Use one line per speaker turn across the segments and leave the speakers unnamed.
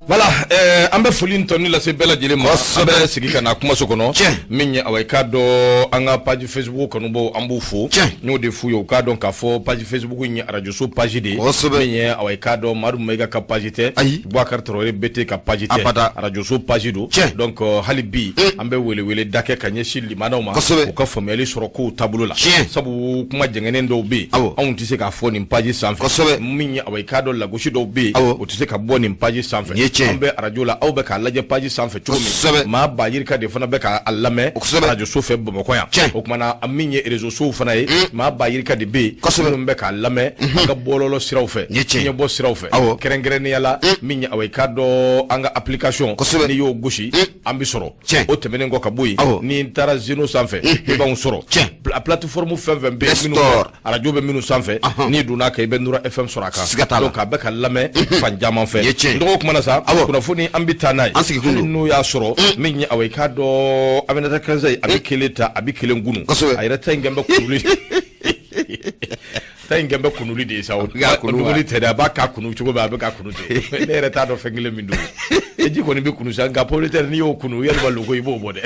Voilà, an bɛ foli tɔni lase bɛɛ lajɛlen ma. An bɛ sigi ka na kumaso kɔnɔ. Min ye, awa, i k'a dɔn, an ka page Facebook kanubaw, an b'u fo. N y'o de f'u ye, u k'a dɔn k'a fɔ page Facebook in ye arajoso page de ye. Min ye, awa, i k'a dɔn, Madu Mayiga ka page tɛ.
Ayi.
Boubacar Traoré BT ka page tɛ.
Abada.
Arajoso page don. Donc hali bi an bɛ wele da kɛ ka ɲɛsin limanaw ma. U ka faamuyali sɔrɔ kow taabolo la. Sabu kuma jɛngɛnen dɔw bɛ yen. Anw tɛ se k'a fɔ nin page sanfɛ. Min ye, awa, i k'a dɔn, lagosi dɔw bɛ yen. O tɛ se ka bɔ nin page sanfɛ.
Nin ye tiɲɛ.
An bɛ arajo la, aw bɛ k'a lajɛ page sanfɛ cogo min. Maa ba yirika de fana bɛ k'a lamɛn. Arajoso fɛ Bamakɔ yan. O tuma na, min ye réseaux sow fana ye, maa ba yirika de bɛ yen. Minnu bɛ k'a lamɛn an ka bɔlɔlɔ siraw fɛ.
Nin ye tiɲɛ.
Fiɲɛbɔ siraw fɛ. Kɛrɛnkɛrɛnnenya la, min ye, awa, i k'a dɔn, an ka application. N'i y'o gosi, an bɛ sɔrɔ. O tɛmɛnen kɔ ka bɔ yen. Ni n taara Zeno sanfɛ, i b'anw sɔrɔ. Plateforme fɛn fɛn bɛ yen, minnu arajo bɛ minnu sanfɛ, n'i donna kan, i bɛ Nura FM sɔrɔ a kan.
Siga t'a la.
Donc a bɛ ka lamɛn fan caman fɛ.
Nin ye tiɲɛ.
N dɔgɔ, kumana sa, kunnafoni, an bɛ taa n'a ye.
An sigi kun don.
Hali n'o y'a sɔrɔ min ye, awa, i k'a dɔn, Aminata Kansayi, a bɛ kelen ta, a bɛ kelen gunu. A yɛrɛ ta in kɛn bɛ kunuli ta in kɛn bɛ kunuli de ye sa o.
K'a kunu wa?
Dumuni tɛ dɛ, a b'a k'a kunu cogo min, a bɛ k'a kunu ten. Ne yɛrɛ t'a dɔn fɛn kelen min don. E ji kɔni bɛ kunu sa, nka pomme de terre, n'i y'o kunu, yalima loko, i b'o bɔ dɛ.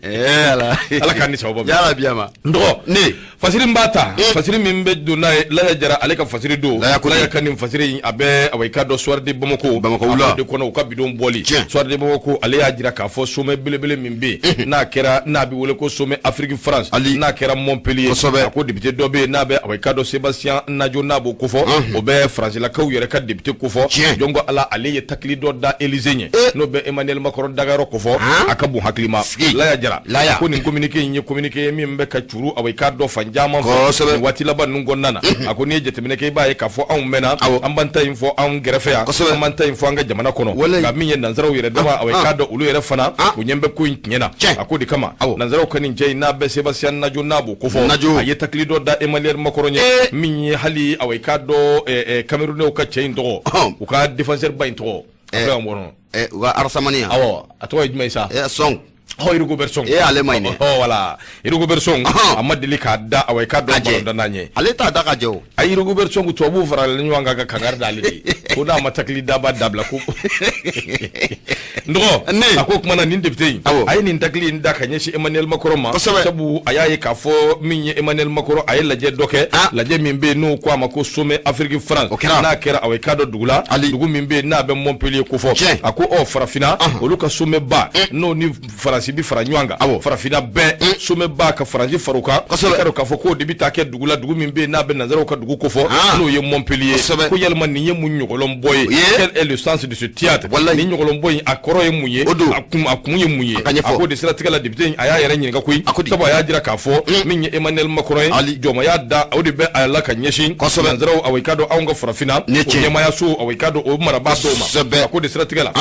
Ee Ala.
Ala k'an ni sababa bɛn.
Yarabi ama.
N dɔgɔ.
Ne.
Fasiri b'a ta, fasiri min bɛ don n'a ye, Laya Jara, ale ka fasiri don.
Laya ko
Laya ka nin fasiri in, a bɛ, awa, i k'a dɔn, Soir de Bamako.
Bamako wula.
A b'o de kɔnɔ, u ka bidon bɔli. Soir de Bamako, ale y'a jira k'a fɔ sommet belebele min bɛ yen, n'a kɛra, n'a bɛ wele ko sommet Afrique France.
Ali.
N'a kɛra Montpellier. A ko député dɔ bɛ yen, n'a bɛ, awa, i k'a dɔn, Sébastien Nadot, n'a b'o kofɔ. O bɛ Faransilakaw yɛrɛ ka député kofɔ. Jɔn ko Ala, ale ye takili dɔ da Élysée ɲɛ. N'o bɛ Emmanuel Macron dagayɔrɔ kofɔ. A ka bon hakili ma. Laya Jara.
Laya.
Ko nin communiqué in ye communiqué ye min bɛ ka curu, awa, i k'a dɔn, fan caman fɛ. Nin waati laban ninnu kɔnɔna na, a ko n'i ye jateminɛ kɛ, i b'a ye k'a fɔ anw mɛnna, an b'an ta in fɔ anw kɛrɛfɛ yan, an b'an ta in fɔ an ka jamana kɔnɔ. Nka min ye nansaraw yɛrɛ dama, awa, i k'a dɔn, olu yɛrɛ fana, u ɲɛ bɛ ko in tiɲɛ na. A ko de kama, nansaraw ka nin cɛ in, n'a bɛ Sébastien Nadot, n'a b'o kofɔ,
Nadot.
A ye takili dɔ da Emmanuel Macron ɲɛ, min ye hali, awa, i k'a dɔn, Camerounais ka cɛ in tɔgɔ, u ka défenseur ba in tɔgɔ, a filɛ an kɔnɔ.
U ka Arasamani yan.
Awɔ, a tɔgɔ ye jumɛn ye sa?
Song.
Ɔ, Rigobert Song.
E, ale ma ɲi dɛ.
Ɔ, voilà, Rigobert Song, a ma deli k'a da, awa, i k'a dɔn, ballon danna ɲɛ.
Ale t'a da ka jɛ o.
A ye Rigobert Song, tubabuw faralen ɲɔgɔn kan ka kangari d'ale de ye ko n'a ma takili daba dabila ko n dɔgɔ.
Ne.
A ko kuma na, nin député in, a ye nin takili in da ka ɲɛsin Emmanuel Macron ma. Sabu a y'a ye k'a fɔ min ye Emmanuel Macron, a ye lajɛ dɔ kɛ. Lajɛ min bɛ yen, n'o ko a ma ko sommet Afrique France.
O kɛra.
N'a kɛra, awa, i k'a dɔn, dugu la.
Ali.
Dugu min bɛ yen, n'a bɛ Montpellier kofɔ. A ko ɔ, farafinna, olu ka sommet ba, n'o ni Faransi bi fara ɲɔgɔn kan. Farafinna bɛɛ sommet ba ka Faransi far'o kan. I k'a dɔn k'a fɔ k'o de bɛ taa kɛ dugu la, dugu min bɛ yen, n'a bɛ nansaraw ka dugu kofɔ. N'o ye Montpellier. Ko yalima nin ye mun ɲɔgɔlɔn bɔ ye? Quel est le sens de ce théâtre?
Walayi.
Nin ɲɔgɔlɔn bɔ in, a kɔrɔ ye mun ye?
O don.
A kun ye mun ye?
A ka ɲɛfɔ.
A ko de siratigɛ la, député in, a y'a yɛrɛ ɲininka koyi.
A ko di?
Sabu a y'a jira k'a fɔ min ye Emmanuel Macron ye,
Ali.
jɔnmaya da o de bɛ a la ka ɲɛsin nansaraw, awa, i k'a dɔn, anw ka farafinna,
Nin ye
o
tiɲɛ.
ɲɛmaayaso, awa, i k'a dɔn, o marabaa dɔw ma. A ko de siratigɛ la,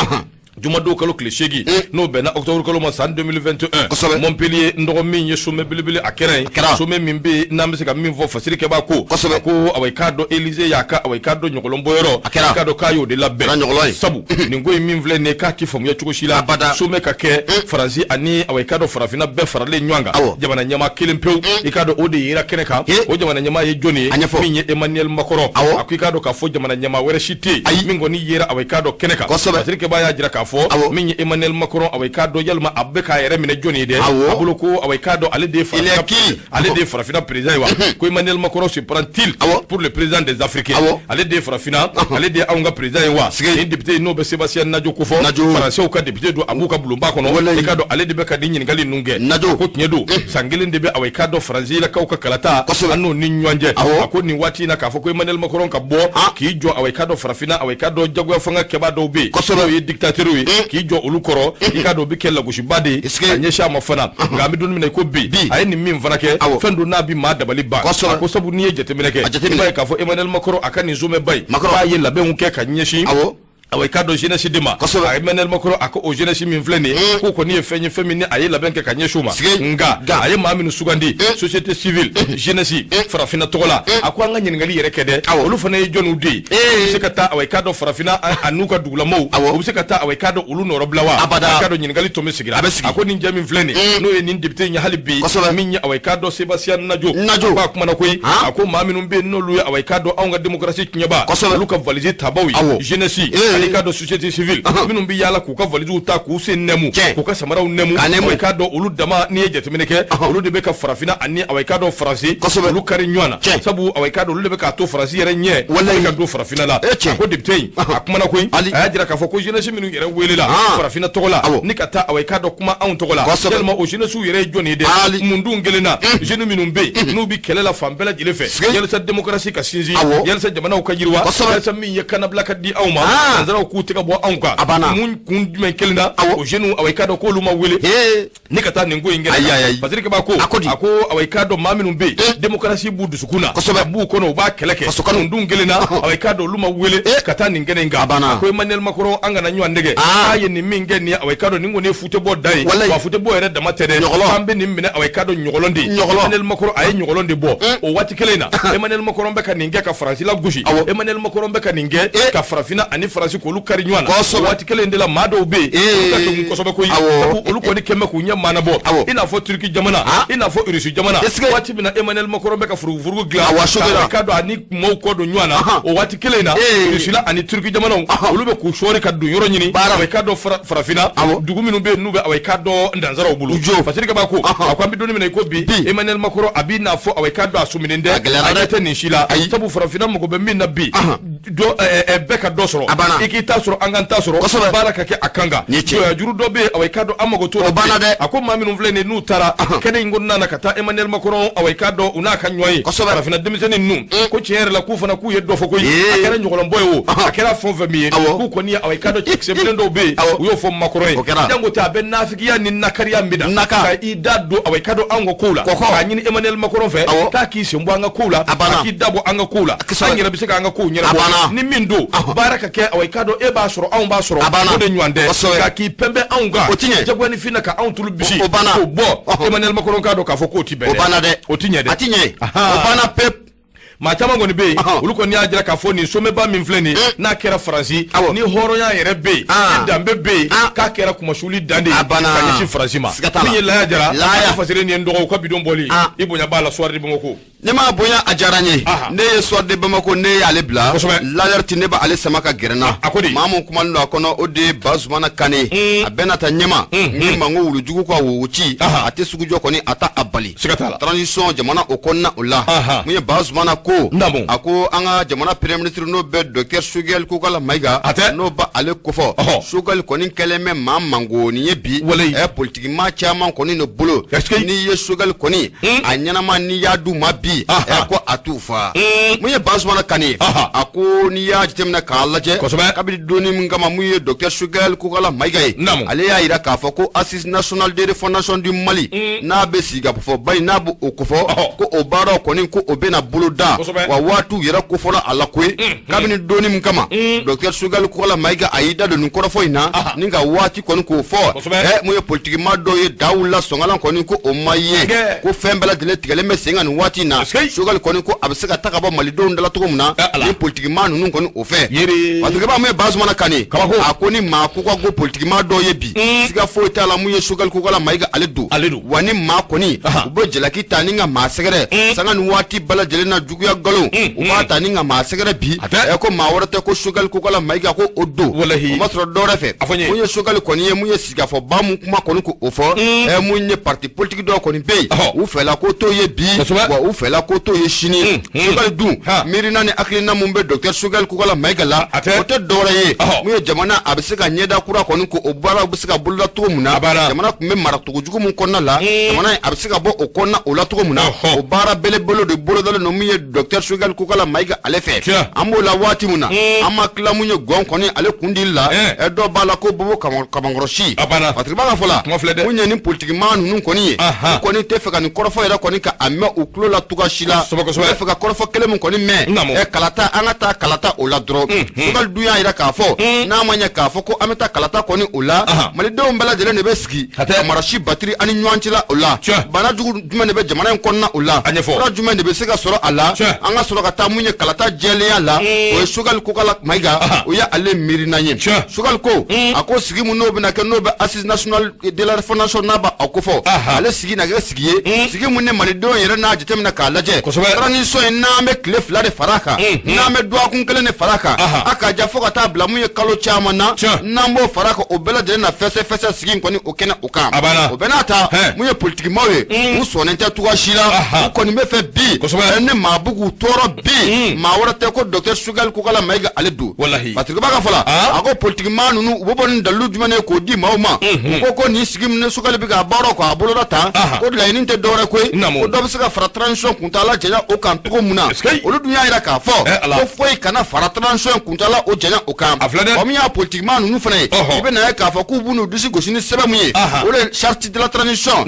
jumadon kalo tile 8, n'o bɛnna octobre kalo ma san 2021, Montpellier, n dɔgɔ, min ye sommet belebele, a kɛra yen.
A kɛra.
Sommet min bɛ yen, n'an bɛ se ka min fɔ, fasiri kɛbaa ko a ko, awa, i k'a dɔn, Élysée y'a ka, awa, i k'a dɔn, ɲɔgɔlɔn bɔyɔrɔ.
A kɛra.
I k'a dɔn k'a y'o de labɛn.
Kɛra ɲɔgɔlɔn ye.
Sabu nin ko in min filɛ nin ye, k'a ti faamuya cogo si la.
Abada.
Sommet ka kɛ Faransi ani, awa, i k'a dɔn, farafinna bɛɛ faralen ɲɔgɔn kan. Jamana ɲɛmaa kelen pewu, i k'a dɔn, o de yera kɛnɛ kan. O jamana ɲɛmaa ye jɔnni ye?
A ɲɛfɔ.
Min ye Emmanuel Macron. A ko i k'a dɔn k'a fɔ jamana ɲɛmaa wɛrɛ si tɛ yen.
Ayi.
Min kɔni yera, awa, i k'a dɔn, kɛnɛ kan. Fasiri kɛbaa y'a jira k'a fɔ min ye Emmanuel Macron, awa, i k'a dɔn, yalima a bɛ k'a yɛrɛ minɛ jɔnni ye dɛ? A bolo ko, awa, i k'a dɔn, ale de ye
Il est
farafinna
qui?
Ale de ye farafinna président ye wa? Ko Emmanuel Macron se prend-il pour le président des Africains? Ale de ye farafinna, ale de ye anw ka président ye wa? Nin député in, n'o bɛ Sébastien Nadot kofɔ,
Nadot.
Français ka député don, a b'u ka bulonba kɔnɔ. I k'a dɔn, ale de bɛ ka nin ɲininkali ninnu kɛ.
Nadot.
Ko tiɲɛ don, san kelen de bɛ, awa, i k'a dɔn, Faransilakaw ka kalata an n'o ni ɲɔgɔn cɛ. A ko nin waati in na, k'a fɔ ko Emmanuel Macron ka bɔ k'i jɔ, awa, i k'a dɔn, farafinna, awa, i k'a dɔn, jagoya fanga kɛbaa dɔw bɛ yen, n'o ye dictateur ye, k'i jɔ olu kɔrɔ, i k'a dɔn, o bɛ kɛ lagosiba de ye ka ɲɛsin a ma fana. Nka an bɛ don min na i ko bi, a ye nin min fana kɛ, fɛn don n'a bɛ maa dabali ban. A ko sabu n'i ye jateminɛ kɛ,
A jateminɛ.
I b'a ye k'a fɔ Emmanuel Macron, a ka nin sommet ba in,
Macron.
k'a ye labɛnw kɛ ka ɲɛsin, awa, i k'a dɔn, jeunesse de ma. A Emmanuel Macron, a ko o jeunesse min filɛ nin ye, k'o kɔni ye fɛn ye, fɛn min ni a ye labɛn kɛ ka ɲɛsin o ma. Nka a ye maa minnu sugandi, société civile, jeunesse, farafinna tɔgɔ la, a ko an ka ɲininkali yɛrɛ kɛ dɛ, olu fana ye jɔnniw de ye? U bɛ se ka taa, awa, i k'a dɔn, farafinna a n'u ka dugulamɔgɔw, u bɛ se ka taa, awa, i k'a dɔn, olu nɔrɔ bila wa?
Abada.
I k'a dɔn, ɲininkali tɔ bɛ sigira.
A bɛ sigi.
A ko nin jɛ min filɛ nin ye, n'o ye nin député in ye hali bi, min ye, awa, i k'a dɔn, Sébastien Nadot.
Nadot.
A ko a kumana koyi. A ko maa minnu bɛ yen, n'olu ye, awa, i k'a dɔn, anw ka démocratie tiɲɛba, olu ka valise tabaw ye, jeunesse. I k'a dɔn société civile minnu bɛ yaala k'u ka valiziw ta k'u sen nɛmu, k'u ka samaraw nɛmu, i k'a dɔn olu dama, n'i ye jateminɛ kɛ, olu de bɛ ka farafinna ani awa i k'a dɔn Faransi olu kari ɲɔgɔn na, sabu awa i k'a dɔn olu de bɛ k'a to Faransi yɛrɛ ɲɛ wala ka don farafinna la. A ko député in a kumana koyi, a y'a jira k'a fɔ ko jeunesse minnu yɛrɛ welela farafinna tɔgɔ la ni ka taa awa i k'a dɔn kuma anw tɔgɔ la, yalima o jeunesse yɛrɛ ye jɔn ye dɛ? Mun dun kelen na jeune minnu bɛ yen n'u bɛ kɛlɛ la fan bɛɛ lajɛlen fɛ yalisa démocratie ka sinsin, yalisa jamanaw ka yiriwa, yalisa min ye kannabila ka di anw ma, nansaraw k'u tɛgɛ bɔ anw kan, mun kun jumɛn kelen na o jeunes awa i k'a dɔn k'olu ma wele ni ka taa nin ko in kɛnɛ kan? Patrick Ba ko, a ko awa i k'a dɔn maa minnu bɛ yen démocratie b'u dusukun na, a b'u kɔnɔ, u b'a kɛlɛ kɛ, mun dun kelen na awa i k'a dɔn olu ma wele ka taa nin kɛnɛ in kan? A ko Emmanuel Macron, an kana ɲɔgɔn nɛgɛn, k'a ye nin min kɛ nin ye, awa i k'a dɔn nin kɔni ye futebɔ dan ye, wa futebɔ yɛrɛ dama tɛ dɛ, an bɛ nin minɛ awa i k'a dɔn ɲɔgɔlɔn de ye. Emmanuel Macron a ye ɲɔgɔlɔn de bɔ o waati kelen in na. Emmanuel Macron bɛ ka nin kɛ ka Faransi lagosi, Emmanuel Macron bɛ ka nin kɛ ka farafinna ani Faransi k'olu kari ɲɔgɔn na. O waati kelen in de la, maa dɔw bɛ yen, olu ka kegun kosɛbɛ koyi, sabu olu kɔni kɛn bɛ k'u ɲɛ maana bɔ, i n'a fɔ Turki jamana, i n'a fɔ Irisi jamana. Waati min na Emmanuel Macron bɛ ka furugufurugu dilan, i k'a dɔn a ni maaw kɔ don ɲɔgɔn na, o waati kelen in na Irisi la ani Turki jamanaw olu bɛ k'u sɔɔri ka don yɔrɔ ɲini awa i k'a dɔn farafinna dugu minnu bɛ yen n'u bɛ awa i k'a dɔn nansaraw bolo. Patrick Ba ko, a ko an bɛ don min na i ko bi, Emmanuel Macron a b'i n'a fɔ awa i k'a dɔn a suminen tɛ, a ɲɛ tɛ nin si la, sabu farafinna mago bɛ min na bi, bɛɛ ka dɔ sɔrɔ, i k'i ta sɔrɔ, an k'an ta sɔrɔ, baara ka kɛ a kan kan juru dɔ bɛ yen, awa i k'a dɔn an mago t'o la. A ko maa minnu filɛ nin ye n'u taara kɛnɛ in kɔnɔna na ka taa Emmanuel Macron awa i k'a dɔn u n'a ka ɲɔgɔn ye, farafinna denmisɛnnin ninnu ko tiɲɛ yɛrɛ la k'u fana k'u ye dɔ fɔ koyi, a kɛra ɲɔgɔlɔnbɔ ye o, a kɛra fɛn o fɛn min ye, k'u kɔni ye awa i k'a dɔn cɛkisɛ bilen dɔw bɛ yen, u y'o fɔ Macron ye. Jango tɛ a bɛ nafigiya ni nakariya min na ka i da don awa i k'a dɔn anw ka kow la, k'a ɲini Emmanuel Macron fɛ k'a k'i sen bɔ an ka kow la, a k'i da bɔ an ka kow la, an yɛrɛ bɛ se k'an ka kow ɲɛnabɔ, ni min don baara ka kɛ, awa i k'a dɔn e b'a sɔrɔ, anw b'a sɔrɔ, o de ɲɔgɔn tɛ k'a k'i pɛnpɛn anw kan jagoyanifin na ka anw tulu bisi k'o bɔ. Emmanuel Macron k'a dɔn k'a fɔ k'o ti bɛn dɛ, o ti ɲɛ dɛ,
a ti ɲɛ, o banna pewu.
Maa caman kɔni bɛ yen, olu kɔni y'a jira k'a fɔ nin somɛba min filɛ nin, n'a kɛra Faransi ni hɔrɔnya yɛrɛ bɛ yen, ni danbe bɛ yen, k'a kɛra kumasuli dan de ye ka ɲɛsin Faransi ma. Min ye Laya Jara fasire nin ye, n dɔgɔ, u ka bidon bɔli i bonya b'a la. Soir de Bamako.
Ne m'a bonya, a diyara n ye. Ne ye Soir de Bamako, ne y'ale bila. L'Alerte, ne b'ale sama ka gɛrɛ n na.
A ko di?
Maa mun kumalen don a kɔnɔ, o de ye Bazumana Kane. A bɛna ta ɲɛma ni manko wulujugu ka wowo ci, a tɛ sugujɔ kɔni, a ta a bali.
Siga t'a la.
Transition jamana o kɔnɔna o la, mun ye Bazumana ko, a ko an ka jamana premier ministre n'o bɛ docteur Choguel Kokala Mayiga,
a tɛ
n'o b'a ale kofɔ, Choguel kɔni kɛlen bɛ maa mangonin ye bi politiki maa caman kɔni de bolo. N'i ye Choguel kɔni a ɲɛnama, n'i y'a d'u ma bi, ko a t'u fa. Mun ye Bazumana Kane, a ko n'i y'a jateminɛ k'a lajɛ, kabini donni min kama mun ye docteur Choguel Kokala Mayiga ye, ale y'a jira k'a fɔ ko Assise nationale de refondation du Mali n'a bɛ sigi ka fɔ ba n'a bɛ o kofɔ, ko o baaraw kɔni ko o bɛna boloda, wa waatiw yɛrɛ kofɔra a la koyi. Kabini donni min kama docteur Choguel Kokala Mayiga a y'i da don nin kɔrɔfɔ in na ni ka waati kɔni k'o fɔ, mun ye politiki maa dɔw ye daw la sɔngala kɔni ko o ma ye, ko fɛn bɛɛ lajɛlen tigɛlen bɛ sen kan nin waati in na. Choguel kɔni ko a bɛ se ka ta ka bɔ malidenw dala cogo min na ni politiki maa ninnu kɔni o fɛ. Parce que mun ye Bazumana Kane, a ko ni maa ko ka go politiki maa dɔw ye bi, siga foyi t'a la, mun ye Choguel Kokala Mayiga ale don. Wa ni maa kɔni u bɛ jalaki ta ni ka maa sɛgɛrɛ sanga ni waati bɛɛ lajɛlen na, juguya nkalon u b'a ta ni ka maa sɛgɛrɛ bi, ko maa wɛrɛ tɛ ko Choguel Kokala Mayiga ko o don. O ma sɔrɔ dɔwɛrɛ fɛ, mun ye Choguel kɔni ye, mun ye sigikafɔba mun kuma kɔni ko o fɔ, mun ye parti politique dɔw kɔni bɛ yen, u fɛla ko t'o ye bi, wa u fɛla ko t'o ye sini. Choguel dun miirina ni hakilina mun bɛ docteur Choguel Kokala Mayiga la, o tɛ dɔwɛrɛ ye, mun ye jamana a bɛ se ka ɲɛda kura kɔni ko o baaraw bɛ se ka boloda cogo min na, jamana tun bɛ maracogo jugu min kɔnɔna la, jamana in a bɛ se ka bɔ o kɔnɔna o la cogo min na, o baara belebele de bolodalen don mun ye docteur Choguel Kokala Mayiga ale fɛ. An b'o la waati min na, an ma tila mun ye gɔn kɔni ale kundili la, dɔw b'a la ko Bobo Kabankɔrɔsi. Patrick b'a ka fɔ la, mun ye ni politiki maa ninnu kɔni ye, u kɔni tɛ fɛ ka nin kɔrɔfɔ yɛrɛ kɔni ka a mɛn u tulo la cogoya si la. U bɛ fɛ ka kɔrɔfɔ kelen min kɔni mɛn, kalata, an ka taa kalata o la dɔrɔn. Choguel dun y'a jira k'a fɔ n'a ma ɲɛ k'a fɔ ko an bɛ taa kalata kɔni o la, malidenw bɛɛ lajɛlen de bɛ sigi ka marasi batiri ani ɲɔgɔn cɛla o la. Bana jugu jumɛn de bɛ jamana in kɔnɔna o la, fura jumɛn de bɛ se ka sɔrɔ a la, an ka sɔrɔ ka taa mun ye kalata jɛlenya la, o ye Choguel Kokala Mayiga, o ye ale miirina ye. Choguel ko, a ko sigi min n'o bɛna kɛ, n'o bɛ Assise nationale de la refondation n'a b'a kofɔ, ale sigi na kɛ sigi ye, sigi mun ni malidenw yɛrɛ n'a jateminɛ k'a k'a lajɛ transition in n'an bɛ tile 2 de fara a kan n'an bɛ dɔgɔkun kelen de fara a kan a ka ja fo ka taa bila mun ye kalo caman na n'an b'o fara a kan o bɛɛ lajɛlen na fɛsɛfɛsɛ sigi in kɔni o kɛnɛ o kan o bɛɛ n'a ta mun ye politikimaw ye u sɔnnen tɛ cogoya si la u kɔni bɛ fɛ bi ni maa bɛ k'u tɔɔrɔ bi maa wɛrɛ tɛ ko docteur Choguel Kokalla Maïga ale don Patrick Ba ka fɔ la a ko politikimaa ninnu u bɛ bɔ ni dalilu jumɛn ye k'o di maaw ma u ko ko nin sigi min Choguel bɛ k'a baaraw k'a boloda tan ko laɲini tɛ dɔwɛrɛ koyi ko dɔ bɛ se ka fara transition kuntaala janya o kan cogo mun na olu dun y'a jira k'a fɔ ko foyi kana fara transition kuntaala o janya o kan wa min y'a politikimaa ninnu fana ye i bɛ n'a ye k'a fɔ k'u b'u disi gosi ni sɛbɛn mun ye o de charte de la transition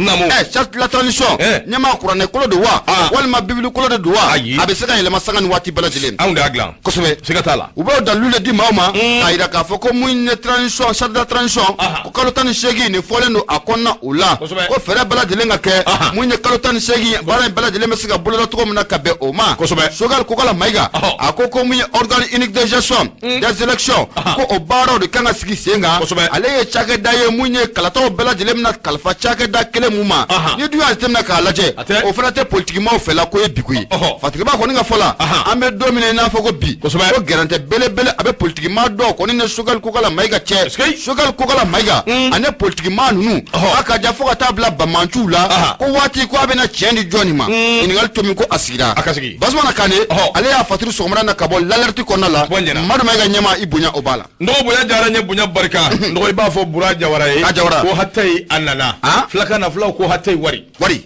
charte de la transition ɲɛmaa kuranɛ kolo don wa walima bibili kolo de don wa a bɛ se ka yɛlɛma sanga ni waati bɛɛ lajɛlen
anw de y'a dilan
kosɛbɛ
siga t'a la
u b'o dalilu de di maaw ma k'a jira k'a fɔ ko mun ye transition charte de la transition ko kalo 18 nin fɔlen don a kɔnɔna o la ko fɛɛrɛ bɛɛ lajɛlen ka kɛ mun ye kalo 18 baara in bɛɛ lajɛlen bɛ se ka boloda cogo min na ka bɛn o ma
kosɛbɛ
Choguel Kokalla Maïga a ko ko mun ye organe unique de gestion des élections ko o baaraw de kan ka sigi sen kan ale ye cakɛda ye mun ye kalataw bɛɛ lajɛlen bɛna kalifa cakɛda kelen mun ma ni dun y'a jateminɛ k'a lajɛ o fana tɛ politikimaw fɛla ko ye bi koyi Fatigiba kɔni ka fɔ la an bɛ don min na i n'a fɔ ko bi ko gɛrɛntɛ belebele a bɛ politikimaa dɔw kɔni ni Choguel Kokalla Maïga cɛ Choguel Kokalla Maïga ani politikimaa ninnu a ka ja fo ka taa bila banbaanciw la ko waati ko a bɛna tiɲɛ di jɔni ma ɲininkali tomi ko a sigira Basumana Kane ale y'a fatiri sɔgɔmada na ka bɔ l'alerte kɔnɔna la Madu Mayiga ɲɛmaa i bonya o b'a la
n dɔgɔ bonya diyara n ye bonya barika n dɔgɔ i b'a fɔ Bura Jawara ye
Jawara
ko hatayi a nana filakan na fulaw ko hatayi wari
wari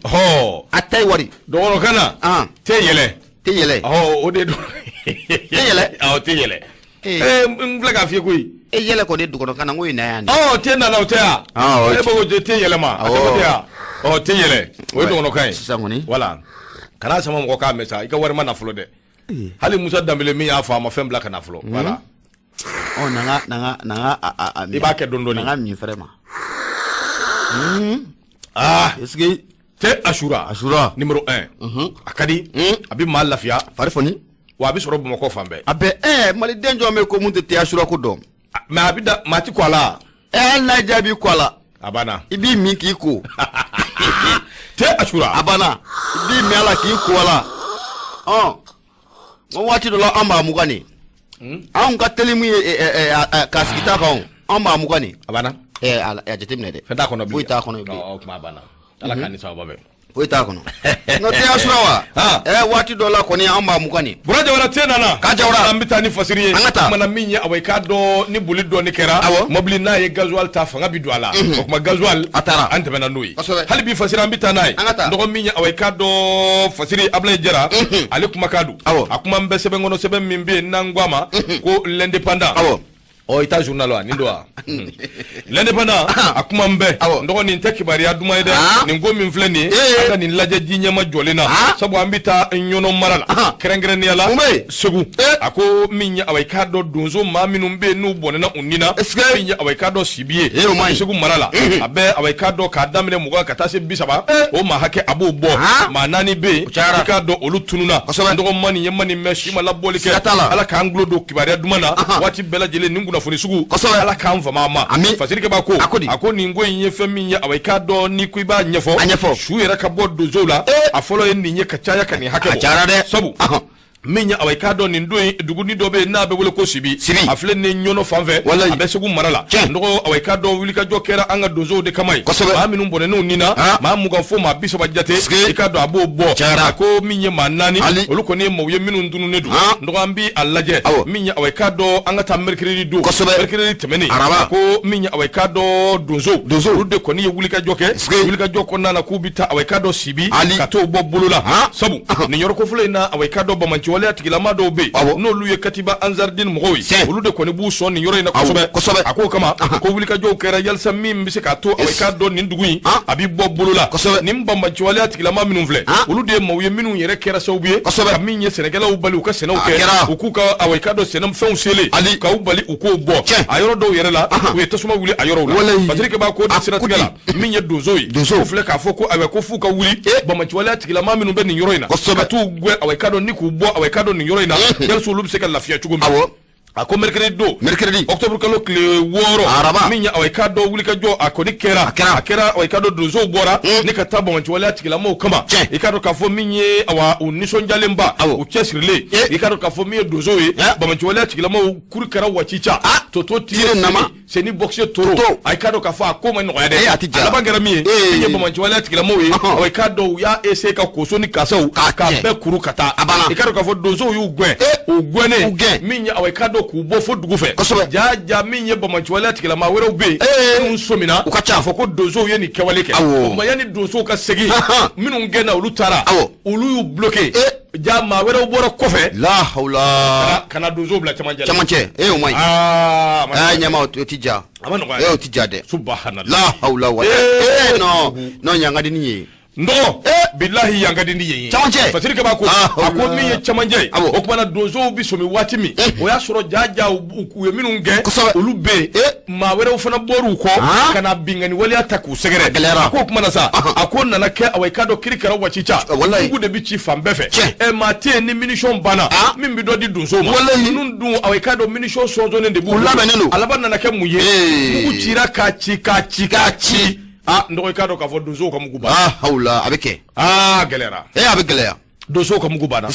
hatayi wari
dɔgɔnɔkan na te yɛlɛ
te yɛlɛ
o de don
te yɛlɛ
awɔ te yɛlɛ n filɛ k'a f'i ye koyi
e yɛlɛ kɔni dɔgɔnɔkan na n ko ye na yan
te nana o tɛ yan e ko te yɛlɛma a tɛ yan te yɛlɛ o ye dɔgɔnɔkan ye
sisan kɔni
voilà kana sama mɔgɔ k'a mɛn sa i ka wari ma na fɔlɔ dɛ hali Musa Danbele min y'a fɔ a ma fɛn bila ka na fɔlɔ voilà i b'a kɛ dɔɔnin dɔɔnin
na n ka min fɛrɛ ma
est-ce que te Asura
Asura
numéro 1 a ka di a bɛ maa lafiya
fari foni
wa a bɛ sɔrɔ Bamakɔ fan bɛɛ
a bɛɛ maliden jɔn bɛ ko mun tɛ te Asura ko dɔn
mais a bɛ da maa ti ko a la
hali n'a jaabi ko a la
a banna
i b'i min k'i ko
te Asura
a banna i b'i min a la k'i ko a la n ko waati dɔ la an b'a mugan de anw ka teli mun ye k'a sigi ta kan anw b'a mugan de
a banna
a jateminɛ dɛ
fɛn t'a kɔnɔ bilen
foyi t'a kɔnɔ bilen
o kuma banna ala k'an ni sababa bɛn
foyi t'a kɔnɔ n'o tɛ Asura wa waati dɔ la kɔni an b'a mugan de
Bura Jawara te nana
k'a Jawara
an bɛ taa ni fasiri ye
an ka taa
kumana min ye awa i k'a dɔn ni boli dɔɔni kɛra mobili n'a ye gasoil ta fanga bi don a la o kuma gasoil
a taara
an tɛmɛna n'o ye hali bi fasiri an bɛ taa n'a ye
an ka taa
dɔgɔ min ye awa i k'a dɔn fasiri Ablaye Jara ale kumakan don a kuma bɛ sɛbɛn kɔnɔ sɛbɛn min bɛ yen n'an ko a ma ko l'indépendant i ta journal wa nin don wa l'indépendant a kuma n bɛɛ n dɔgɔ nin tɛ kibaruya duman ye dɛ nin ko min filɛ nin ye an ka nin lajɛ ji ɲɛma jɔlen na sabu an bɛ taa Ɲɔnɔ mara la kɛrɛnkɛrɛnnenya la Segu a ko min ye awa i k'a dɔn donso maa minnu bɛ yen n'u bɔnɛna u ni na min ye awa i k'a dɔn Sibi ye Segu mara la a bɛ awa i k'a dɔn k'a daminɛ 20 ka taa se 30 o maa hakɛ a b'o bɔ maa 4 bɛ yen i k'a dɔn olu tununna n dɔgɔ ma nin ye ma nin mɛn si ma labɔli kɛ ala k'an tulo don kibaruya duman na waati bɛɛ lajɛlen nin kunnafoni sugu ala k'an fama a ma fasirikɛba ko a ko nin ko in ye fɛn min ye awa i k'a dɔn n'i ko i b'a ɲɛfɔ su yɛrɛ ka bɔ donsow la a fɔlɔ ye nin ye ka caya ka nin hakɛ
bɔ
sabu min ye awa i k'a dɔn nin don in duguni dɔ bɛ yen n'a bɛ wele ko Sibi a filɛ nin Ɲɔnɔ fan fɛ a bɛ Segu mara la dɔgɔ awa i k'a dɔn wulikajɔ kɛra an ka donsow de kama ye maa minnu bɔnɛn'u ni na maa 20 fo maa 30 jate i k'a dɔn a b'o bɔ a ko min ye maa 4 olu kɔni ye maaw ye minnu tununnen don dɔgɔ an bi a lajɛ min ye awa i k'a dɔn an ka taa mercredi don mercredi tɛmɛnen a ko min ye awa i k'a dɔn donsow olu de kɔni ye wulikajɔ kɛ wulikajɔ kɔnɔna na k'u bɛ taa awa i k'a dɔn Sibi ka t'o bɔ bolo la sabu nin yɔrɔ kofɔlen in na awa i k'a dɔn banbaanci waleya tigilama dɔw bɛ yen n'olu ye katiba Ansardine mɔgɔw ye olu de kɔni b'u sɔn nin yɔrɔ in na kosɛbɛ a k'o kama ko wulikajɔw kɛra yalisa min bɛ se k'a to awa i k'a dɔn nin dugu in a bɛ bɔ bolo la nin banbaanci waleya tigilama minnu filɛ olu de ye maaw ye minnu yɛrɛ kɛra sababu ye ka min ye sɛnɛkɛlaw bali u ka sɛnɛw kɛ u k'u ka awa i k'a dɔn sɛnɛfɛnw selen k'u bali u k'o bɔ a yɔrɔ dɔw yɛrɛ la u ye tasuma wuli a yɔrɔw la Patrick b'a ko siratigɛ la min ye donso ye o filɛ k'a fɔ ko ayiwa ko f'u ka wuli banbaanci waleya tigilama minnu bɛ nin yɔrɔ in na ka t'u gɛn awa i k'a dɔn ni k'u bɔ awa i k'a dɔn nin yɔrɔ in na yalisa olu bɛ se ka lafiya cogo min. A ko mercredi don,
mercredi
octobre kalo tile 6,
araba,
min ye awa i k'a dɔn wulikajɔ a kɔni kɛra, a kɛra awa i k'a dɔn donsow bɔra ni ka taa banbaanciwaleya tigilamɔgɔw kama. I k'a dɔn k'a fɔ min ye awa u nisɔndiyalenba, u cɛsirilen. I k'a dɔn k'a fɔ min ye donsow ye, banbaanciwaleya tigilamɔgɔw kuru kɛra wacica toto
tire nama
seni bɔkise toro. A k'a dɔn k'a fɔ a ko ma nɔgɔya
dɛ, a tɛ
diya. A laban kɛra min ye, min ye banbaanciwaleya tigilamɔgɔw ye, awa i k'a dɔn u y'a essayer ka koso ni kasaw k'a bɛɛ kuru ka taa.
A banna.
I k'a dɔn k'a fɔ donsow y'u gɛn, u gɛnnen, min ye awa i k'a dɔn k'u bɔ fo dugu fɛ. Ja ja, min ye banbaanciwaleya tigilamaa wɛrɛw bɛ yen minnu sɔmina
u ka ca
k'a fɔ ko donsow ye nin kɛwale kɛ. O tuma yanni donsow ka segin, minnu gɛnna olu taara, olu y'u bloqué. Ja, maa wɛrɛw bɔra kɔfɛ
la hawla
ka na donsow bila camancɛ
la. Camancɛ, o man ɲi.
Aa,
ɲɛma, o ti ja.
A ma nɔgɔya.
O ti ja dɛ.
Subhanallah.
La hawla wa non non, yan ka di ni ye.
N dɔgɔ, bilahi, yan ka di ni yen ye.
Camancɛ.
Fasiri Kaba ko, a ko min ye camancɛ ye, o kumana donsow bi sɔmi waati min, o y'a sɔrɔ jaja u ye minnu gɛn, olu bɛ yen, maa wɛrɛw fana bɔr'u kɔ ka na binkanni waleya ta k'u sɛgɛrɛ. A ko o kumana sa, a ko nana kɛ awa i k'a dɔn kiri kɛra wacica, mugu de bi ci fan bɛɛ fɛ. Ɛ, maa tɛ yen ni munition banna min bɛ dɔ di donsow ma. Ninnu dun, awa i k'a dɔn munition sɔnsɔnnen de b'u
bolo, labɛnnen don.
A laban nana kɛ mun ye? Mugu cira k'a ci, k'a ci, k'a ci. Aa, n dɔgɔ, i k'a dɔn k'a fɔ donsow ka mugu banna.
Ah hawla, a bɛ kɛ.
Aa, gɛlɛyara.
A bɛ gɛlɛya.
Donsow ka mugu banna.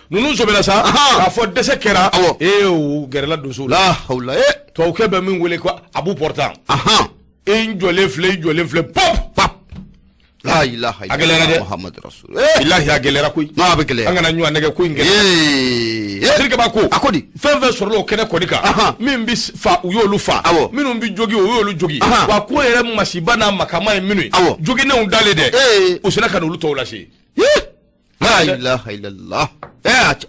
Ninnu sɔmina sa k'a fɔ dɛsɛ kɛra. Ee, u gɛrɛla donsow
la. La hawla.
Tubabukɛ bɛ min wele ko à bout portant. E n jɔlen filɛ, i jɔlen filɛ, pop
pap, la ilaha.
A gɛlɛyara dɛ.
Muhammad rasul.
Bilahi, a gɛlɛyara koyi.
Non, a bɛ gɛlɛya.
An kana ɲɔgɔn nɛgɛ, ko in gɛlɛya. Siriki ko,
a ko di?
Fɛn fɛn sɔrɔla o kɛnɛ kɔni kan, min bɛ fa, u y'olu fa. Minnu bɛ jogi, u y'olu jogi. Wa ko yɛrɛ masiba n'a makama ye minnu ye, joginenw dalen dɛ, u sera ka n'olu tɔw lase.
La ilaha illallah.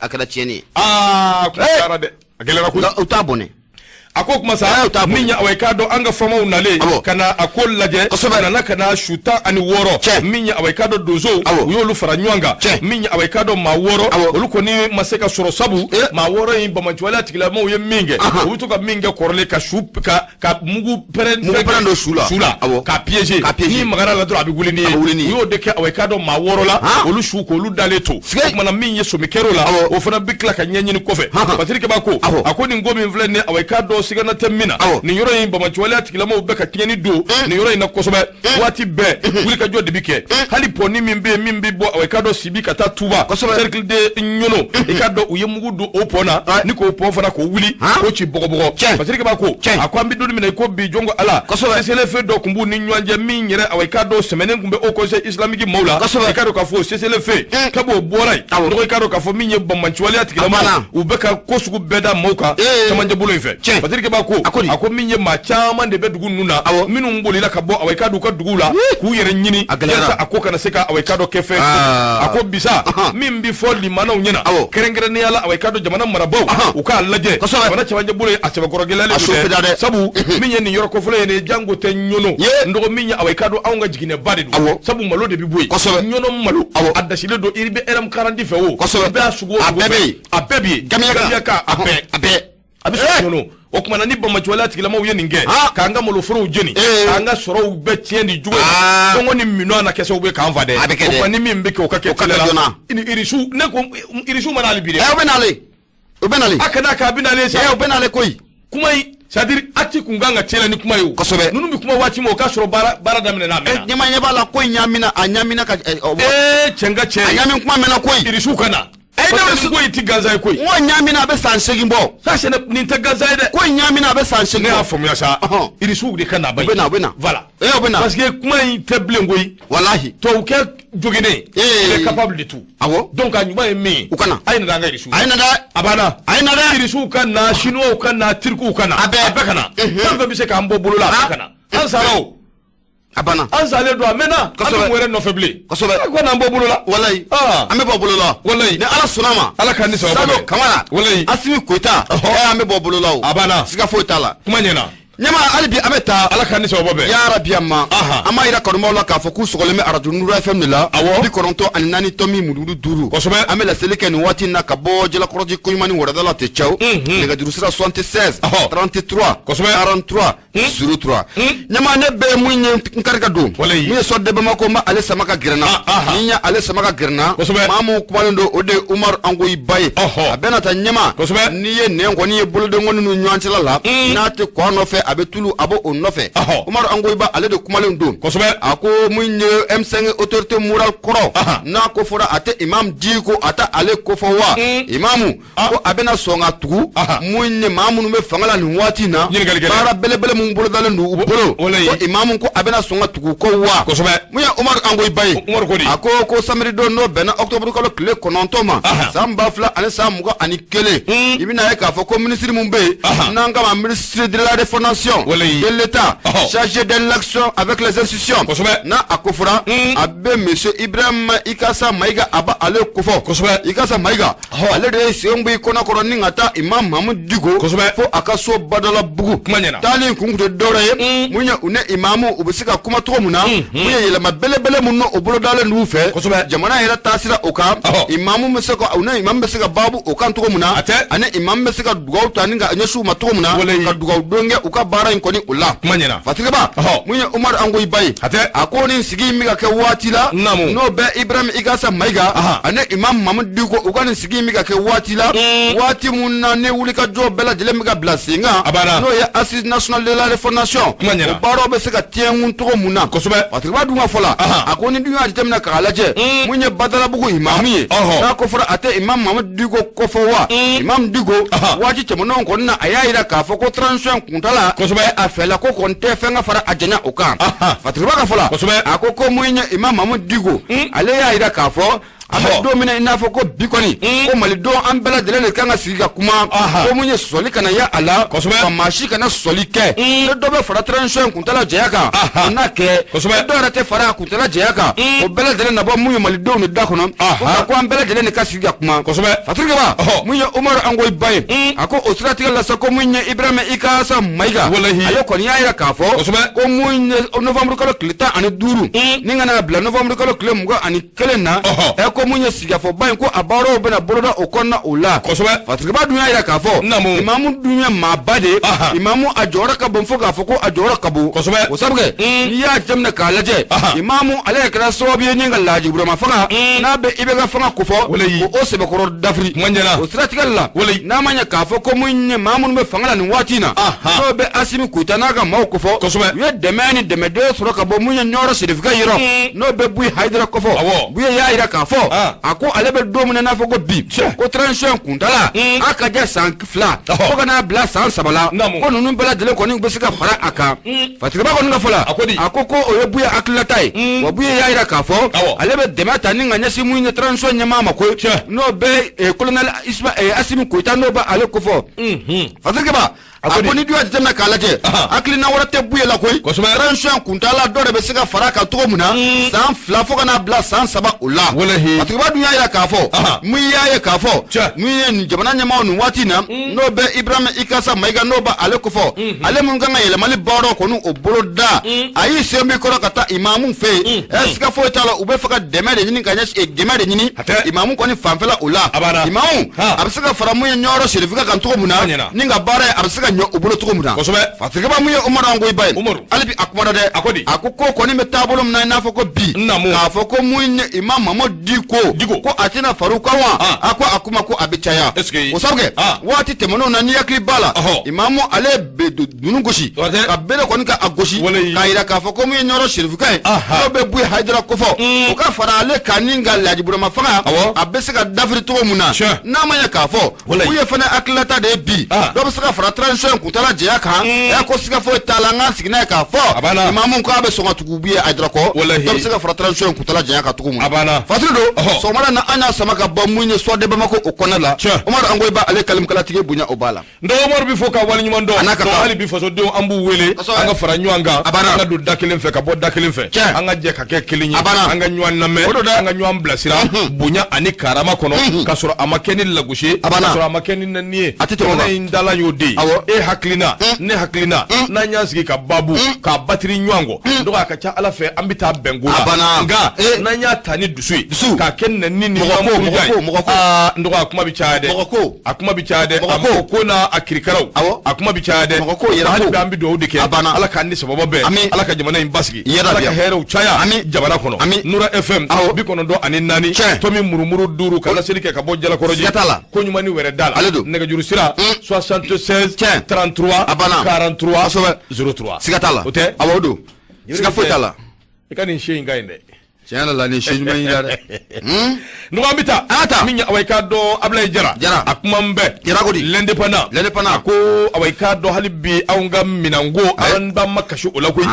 A kɛra tiɲɛni ye.
Aa, kuma cayara dɛ, a gɛlɛyara koyi.
U t'a bɔnɛ.
A ko kuma sa, min ye awa i k'a dɔn an ka faamaw nalen ka na a ko lajɛ, nana ka na su 16, min ye awa i k'a dɔn donsow, u y'olu fara ɲɔgɔn kan. Min ye awa i k'a dɔn maa 6, olu kɔni ma se ka sɔrɔ, sabu maa 6 in, banbaanciwaleya tigilamɔgɔw ye min kɛ, u bɛ to ka min kɛ kɔrɔlen, ka su ka mugu pɛrɛn,
mugu pɛrɛn don su la.
Su la, ka piéger. N'i magara la dɔrɔn, a bɛ wuli n'i ye. U y'o de kɛ awa i k'a dɔn maa 6 la, olu su k'olu dalen to. O kumana min ye somi kɛr'o la, o fana bɛ tila ka ɲɛɲini kɔfɛ. Patrik Kaba ko, a ko nin ko min filɛ nin ye, awa i k'a dɔn sigana tɛ min na, nin yɔrɔ in, banbaanciwaleya tigilamɔgɔw bɛ ka tiɲɛni don nin yɔrɔ in na kosɛbɛ. Waati bɛɛ wulikajɔ de bi kɛ. Hali pɔni min bɛ yen, min bɛ bɔ awa i k'a dɔn Sibi ka taa Tuba, cercle de Ɲɔnɔ, i k'a dɔn u ye mugu don o pɔn na ni k'o pɔn fana k'o wuli k'o ci bɔgɔbɔgɔ. Patrik Kaba ko, a ko an bɛ don min na i ko bi, jɔn ko Ala, cessez-le-feu dɔ tun b'u ni ɲɔgɔn cɛ, min yɛrɛ awa i k'a dɔn sɛmɛnen tun bɛ Haut Conseil islamique maaw la. I k'a dɔn k'a fɔ cessez-le-feu kab'o bɔra yen, dɔgɔ, i k'a dɔn k'a fɔ min ye banbaanciwaleya tigilamɔgɔw, u bɛ ka ko sugu bɛɛ da maaw kan camancɛ bolo in fɛ. Patrik Kaba ko, a ko min ye maa caman de bɛ dugu ninnu na, minnu bolila ka bɔ awa i k'a dɔn u ka duguw la k'u yɛrɛ ɲini yasa a ko kana se ka awa i k'a dɔn kɛ fɛn. A ko bisa min bɛ fɔ limanaw ɲɛna, kɛrɛnkɛrɛnnenya la awa i k'a dɔn jamana marabaaw, u k'a lajɛ jamana camancɛ bolo ye, a sɛbɛkɔrɔ gɛlɛyalen don dɛ, sabu min ye nin yɔrɔ kofɔlɔ ye nin jango tɛ Ɲɔnɔ. N dɔgɔ, min ye awa i k'a dɔn anw ka jiginɛba de don, sabu malo de bɛ bɔ yen. Ɲɔnɔ malo, a dasilen don. I bɛ RM 40 fɛ o, i bɛ a sugu o sugu fɛ, a bɛɛ bɛ yen. Gamiyaka, a bɛɛ,
a bɛɛ,
a bɛ sɔrɔ Ɲɔnɔ. O tuma na ni banbaanciwaleya tigilamɔgɔw ye nin kɛ k'an ka maloforow jeni, k'an ka sɔrɔw bɛɛ tiɲɛ nin cogo in na, kɔngɔ ni minɔgɔ na kɛ sababu ye k'an fa dɛ.
A bɛ kɛ dɛ.
O tuma ni min bɛ kɛ, o ka kɛ teliya la. Irisiw, ne ko irisiw ma na hali bi dɛ.
U bɛ nalen, u bɛ nalen.
A kana k'a bɛ nalen sa.
U bɛ nalen koyi.
Kuma in, c'est à dire acte kun kan ka teliya ni kuma ye o. Ninnu bɛ kuma waati min, o k'a sɔrɔ baara daminɛna, a mɛnna.
Ɲɛma, ɲɛ b'a la, ko in ɲaamina, a ɲaamina ka.
Ee, cɛ, n ka cɛ.
A ɲaami kuma mɛnna koyi.
Irisiw ka na. Parce que ko in ti gansan ye koyi.
N ko ɲaamina, a bɛ san 8 bɔ.
Ça, c'est nin tɛ gansan ye dɛ.
Ko in ɲaamina, a bɛ san 8 bɔ.
Ne y'a faamuya sa. Irisiw de ka na ba
ye. U bɛ na, u bɛ na.
Voilà.
U bɛ na.
Parce que kuma in tɛ bilen koyi.
Walahi.
Tubabukɛ joginnen. Il est capable de tout. Donc a ɲuman ye min ye.
U ka na.
A ye na an ka irisiw.
A ye na dɛ.
A banna.
A ye na dɛ.
Irisiw ka na, chinois ka na, turkiw ka na.
A bɛɛ.
A bɛɛ ka na. Fɛn fɛn bɛ se k'an bɔ bolo la, a bɛɛ ka na. An sara o.
A banna.
An salen don, a mɛnna. An bɛ mun wɛrɛ nɔfɛ bilen? Ko n'an bɔ bolo la.
Walayi. An bɛ bɔ bolo la.
Walayi.
Ni Ala sɔnna ma.
Ala k'an ni sababa
bɛn. Sadio Kamara.
Walayi.
Asimi Goyita. An bɛ bɔ bolo la o.
A banna.
Siga foyi t'a la.
Kuma ɲɛna.
Ɲama, hali bi an bɛ taa.
Ala ka ni sababu bɛn.
Yarabi. Ma an b'a yira kanubaw la k'a fɔ k'u sɔgɔlen bɛ arajo Nuru FM de la, 94.5. An bɛ laseli kɛ nin waati in na ka bɔ Jalakɔrɔji Koɲuman ni wɛrɛda la tɛ caw. Nɛgɛjuru sira 76 33 43 03. Ɲama, ne bɛ mun ye n kari ka don min ye Soir de Bamako, n b'ale sama ka gɛrɛ n na. Ni n ye ale sama ka gɛrɛ n na, maa mun kumalen don, o de ye Umaru Angoyiba ye. A bɛna ta ɲɛma. N'i ye nɛn kɔni ye bolodenkɔni ni ɲɔgɔn cɛla la, n'a tɛ kɔ a nɔfɛ, a bɛ tulu a b'o o nɔfɛ. Umaru Angoyiba, ale de kumalen don. A ko mun ye M5 autorité morale kɔrɔ, n'a ko fɔra a tɛ Imam Diko, a tɛ ale kofɔ wa? Imamu ko a bɛna sɔn ka tugu mun ye maa minnu bɛ fanga la nin waati in na, baara belebele mun bolodalen don u bolo, ko imamu ko a bɛna sɔn ka tugu ko wa? Mun ye Umaru Angoyiba ye, a ko ko samedi don, n'o bɛnna octobre kalo tile 9 ma, san 2021, i bɛna ye k'a fɔ ko minisiri mun bɛ yen n'an kama ministre de la refondation de l'État chargé de l'action avec les institutions, n'a a ko fɔra a bɛ monsieur Ibrahim Ikasa Mayiga, a b'a ale kofɔ. Ikasa Mayiga, ale de ye sen bɔ i kɔnɔ kɔrɔ ni ka taa Imam Mahamudu Diko fo a ka so Badalabugu. Taali kun tɛ dɔwɛrɛ ye, mun ye u ni imamu u bɛ se ka kuma cogo min na, mun ye yɛlɛma belebele mun n'o bolodalen d'u fɛ jamana yɛrɛ taasira o kan, imamu bɛ se ka u ni imamu bɛ se ka baabu o kan cogo min na, ani imamu bɛ se ka dugawu ta ni ka ɲɛsin u ma cogo min na, ka dugawu don kɛ u ka baara in kɔni o la. Fatigiba, mun ye Umaru Angoyiba ye, a ko nin sigi in bɛ ka kɛ waati la, n'o bɛ Ibrahim Ikasa Mayiga ani Imam Mahamudu Diko, u ka nin sigi in bɛ ka kɛ waati la, waati mun na ni wulikajɔ bɛɛ lajɛlen bɛ ka bila sen kan, n'o ye Assise nationale de la refondation, o baaraw bɛ se ka tiɲɛkun cogo mun na. Fatigiba dun ka fɔ la, a ko ni dun y'a jateminɛ k'a lajɛ, mun ye Badalabugu imamu ye, n'a ko fɔra a tɛ Imam Mahamudu Diko kofɔ wa? Imam Diko, waati tɛmɛnenw kɔni na, a y'a yira k'a fɔ ko transition kuntala a fɛla ko kɔni tɛ fɛn ka fara a janya o kan. Fatigiba ka fɔ la, a ko ko mun ye Imam Mahamudu Diko, ale y'a yira k'a fɔ an bɛ don min na i n'a fɔ ko bi kɔni, ko malidenw an bɛɛ lajɛlen de kan ka sigi ka kuma, ko mun ye sɔsɔli kana ye a la, ka maa si kana sɔsɔli kɛ. Ni dɔ bɛ fara transition in kuntala janya kan, o n'a kɛ, ni dɔ yɛrɛ tɛ fara a kuntala janya kan, o bɛɛ lajɛlen na bɔ mun ye malidenw de da kɔnɔ, ko an bɛɛ lajɛlen de ka sigi ka kuma. Fatigiba, mun ye Umaru Angoyiba ye, a ko o siratigɛ la sa, ko mun ye Ibrahima Ikasa Mayiga, ale kɔni y'a yira k'a fɔ ko mun ye novembre kalo tile 15 ni ka n'a bila novembre kalo tile 21 na, ɛ ko mun ye sigikafɔba in, ko a baaraw bɛna boloda o kɔnɔna o la. Fatigiba dun y'a yira k'a fɔ imamu dun ye maaba de ye, imamu a jɔyɔrɔ ka bon fo k'a fɔ ko a jɔyɔrɔ ka bon. O sabu kɛ, n'i y'a jateminɛ k'a lajɛ, imamu ale yɛrɛ kɛra sababu ye ni ka Laji Burama fanga, n'a bɛ IBK fanga kofɔ, ko o sɛbɛkɔrɔ dafiri. O siratigɛ la, n'a ma ɲɛ k'a fɔ ko mun ye maa minnu bɛ fanga la nin waati in na, n'o bɛ Asimi Goyita n'a ka maaw kofɔ, u ye dɛmɛ ni dɛmɛden sɔrɔ ka bɔ mun ye Ɲɔrɔ Serifuka yɔrɔ, n'o bɛ Buye Hayidara kofɔ. Buye y'a yira k'a fɔ, a ko ale bɛ don min na n'a fɔ ko bi, ko transition kuntala a ka jɛ san 2 fo ka n'a bila san 3 la, ko ninnu bɛɛ lajɛlen kɔni bɛ se ka fara a kan. Fatigiba kɔni ka fɔ la, a ko ko o ye Buye hakilinata ye. Wa Buye y'a yira k'a fɔ ale bɛ dɛmɛ ta ni ka ɲɛsin mun ye transition ɲɛmaa ma koyi, n'o bɛ colonel Asimi Goyita, n'o bɛ ale kofɔ. Fatigiba, a ko ni dun y'a jateminɛ k'a lajɛ, hakilina wɛrɛ tɛ Buye la koyi, transition kuntala dɔ de bɛ se ka fara a kan cogo min na, san 2 fo ka n'a bila san 3 o la. Fatigiba dun y'a yira k'a fɔ mun y'a ye k'a fɔ mun ye nin jamana ɲɛmaaw nin waati in na, n'o bɛ Ibrahima Ikasa Mayiga, n'o bɛ ale kofɔ, ale mun kan ka yɛlɛmali baaraw kɔni o bolo da, a y'i sen b'i kɔrɔ ka taa imamu fɛ yen. Ɛ siga foyi t'a la, u bɛ fɛ ka dɛmɛ de ɲini ka ɲɛsin dɛmɛ de ɲini imamu kɔni fanfɛla o la. Imamu a bɛ se ka fara mun ye Ɲɔrɔ Serifuka kan cogo min na, ni ka baara ye a bɛ se ka ɲɛ u bolo cogo min na. Fatigiba, mun ye Umaru Angoyiba ye, hali bi a kumana dɛ. A ko ko kɔni bɛ taabolo min na i n'a fɔ ko bi, k'a fɔ ko mun ye Imam Mahamudu Diko, ko a tɛna far'u kan wa? A ko a kuma ko a bɛ caya. O sabu kɛ, waati tɛmɛnenw na, n'i hakili b'a la, imamu ale bɛ dunun gosi ka bere kɔni ka a gosi k'a yira k'a fɔ ko mun ye Ɲɔrɔ Serifuka ye, n'o bɛ Buye Hayidara kofɔ, o ka fara ale kan ni ka Laji Burama fanga a bɛ se ka dafiri cogo min na. N'a ma ɲɛ k'a fɔ Buye fana hakilinata de ye bi, dɔ bɛ se ka fara transition in kuntala janya kan. Ɛ ko siga foyi t'a la, an k'an sigi n'a ye k'a fɔ imamu k'a bɛ sɔn ka tugu Buye Hayidara kɔ, dɔ bɛ se ka fara transition in kuntala janya kan cogo min na. Fatiri don sɔgɔmada na, an y'a sama ka bɔ mun ye Soir de Bamako o kɔnɔna la. Umaru Angoyiba, ale kalimkalatigi, bonya o b'a la.
N Umaru bɛ fo ka waleɲuman dɔn.
A n'a ka kan.
Hali bi fasodenw, an b'u wele an ka fara ɲɔgɔn kan, an ka don da kelen fɛ ka bɔ da kelen fɛ, an ka jɛ ka kɛ kelen ye, an ka ɲɔgɔn lamɛn, an ka ɲɔgɔn bilasira bonya ani karama kɔnɔ, ka sɔrɔ a ma kɛ ni lagosi ye, ka sɔrɔ a ma kɛ ni nɛni ye.
A tɛ tɛmɛ o kan.
Jamana in dalan y'o de ye. E hakilina, ne hakilina, n'an y'an sigi ka babu k'a batiri ɲɔgɔn kɔ, n dɔgɔ, a ka ca Ala fɛ, an bɛ taa bɛn ko
A banna.
la. Nka
Eh.
n'an y'a ta ni dusu ye,
Dusu.
k'a kɛ nɛni ni
Mɔgɔ ko,
ɲɔgɔn
mɔgɔ ko, mɔgɔ ko.
Aa, n dɔgɔ, a kuma bɛ caya dɛ.
Mɔgɔ ko.
A kuma bɛ caya dɛ.
Mɔgɔ
A
ko.
mɔgɔ ko n'a a kirikaraw, a kuma bɛ caya dɛ.
Mɔgɔ ko, yɛrɛ ko.
Hali bi an bɛ dugawu de kɛ.
A banna.
Ala k'an ni sababa bɛn.
Ami.
Ala ka jamana in basigi.
Yarabi.
Ala ka hɛrɛw caya
Ami.
jamana kɔnɔ.
Ami.
Nura FM 94, tomi murumuru 5, ka laseli kɛ ka bɔ Jalakɔrɔji.
Siga t'a la.
Ko ɲuman ni wɛrɛ da la.
Ale don.
Nɛgɛjuru sira 76 33
A banna.
43
Kosɛbɛ.
03.
Siga t'a la.
O tɛ.
Awɔ, o don, siga foyi t'a la.
I ka nin se in ka ɲi dɛ.
Tiɲɛ yɛrɛ la, nin se ɲuman y'i la dɛ.
Nɔgɔ, an bɛ taa.
An ka taa.
Min ye, awa, i k'a dɔn, Ablaye Jara.
Jara.
A kuma n bɛɛ.
Jara ko di?
L'Indépendant.
L'Indépendant.
A ko, awa, i k'a dɔn, hali bi anw ka minɛnko, an b'an ma kasi o la koyi.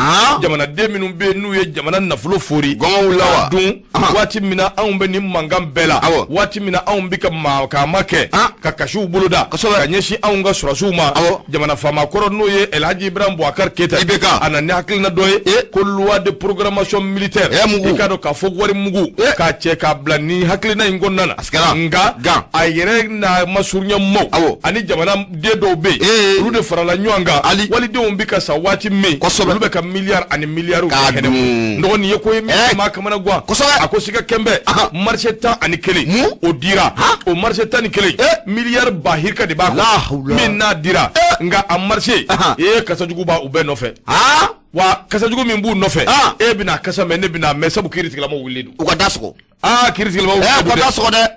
Jamanaden minnu bɛ yen n'u ye jamana nafolo fori.
Gɔngɔn wulila wa?
K'a dun. Waati min na anw bɛ nin mankan bɛɛ la. Waati min na anw bɛ ka maa k'a ma kɛ. Ka kasiw boloda. Ka ɲɛsin anw ka sɔrɔsiw ma. Jamana faama kɔrɔ, n'o ye El Hadji Ibrahim Boubacar Keita.
IBK.
A nana ni hakilina dɔ ye. Ko loi de programmation militaire.
Eh, mugu.
I k'a dɔn k'a fɔ wari mugu. K'a cɛ k'a bila nin hakilina in kɔnɔna na.
A
Nka
Gan.
a yɛrɛ n'a masurunya maaw. Ani jamana den dɔw bɛ yen. Olu de farala ɲɔgɔn kan.
Ali.
Walidenw bɛ ka sa waati min. Olu bɛ ka miliyari ani miliyariw
K'a
kɛ kɛnɛ
dun.
kɔnɔ. N dɔgɔ, nin ye ko ye min maa kamana gan. A ko siga kɛnbɛ. Marché 11. O dira. O marché 11. Miliyari ba hirika de b'a
La
kɔnɔ.
hawla.
Min n'a dira. Nka a marché. Ee, kasajugu b'a u bɛɛ nɔfɛ. Wa kasajugu min b'u nɔfɛ, e bɛna kasa mɛn, ne bɛna mɛn, sabu kiiritigɛlamaw wulilen don.
U ka da sɔgɔ.
Aa, kiiritigɛlamaw
U
wulilen
ka
don
da
dɛ.
sɔgɔ dɛ.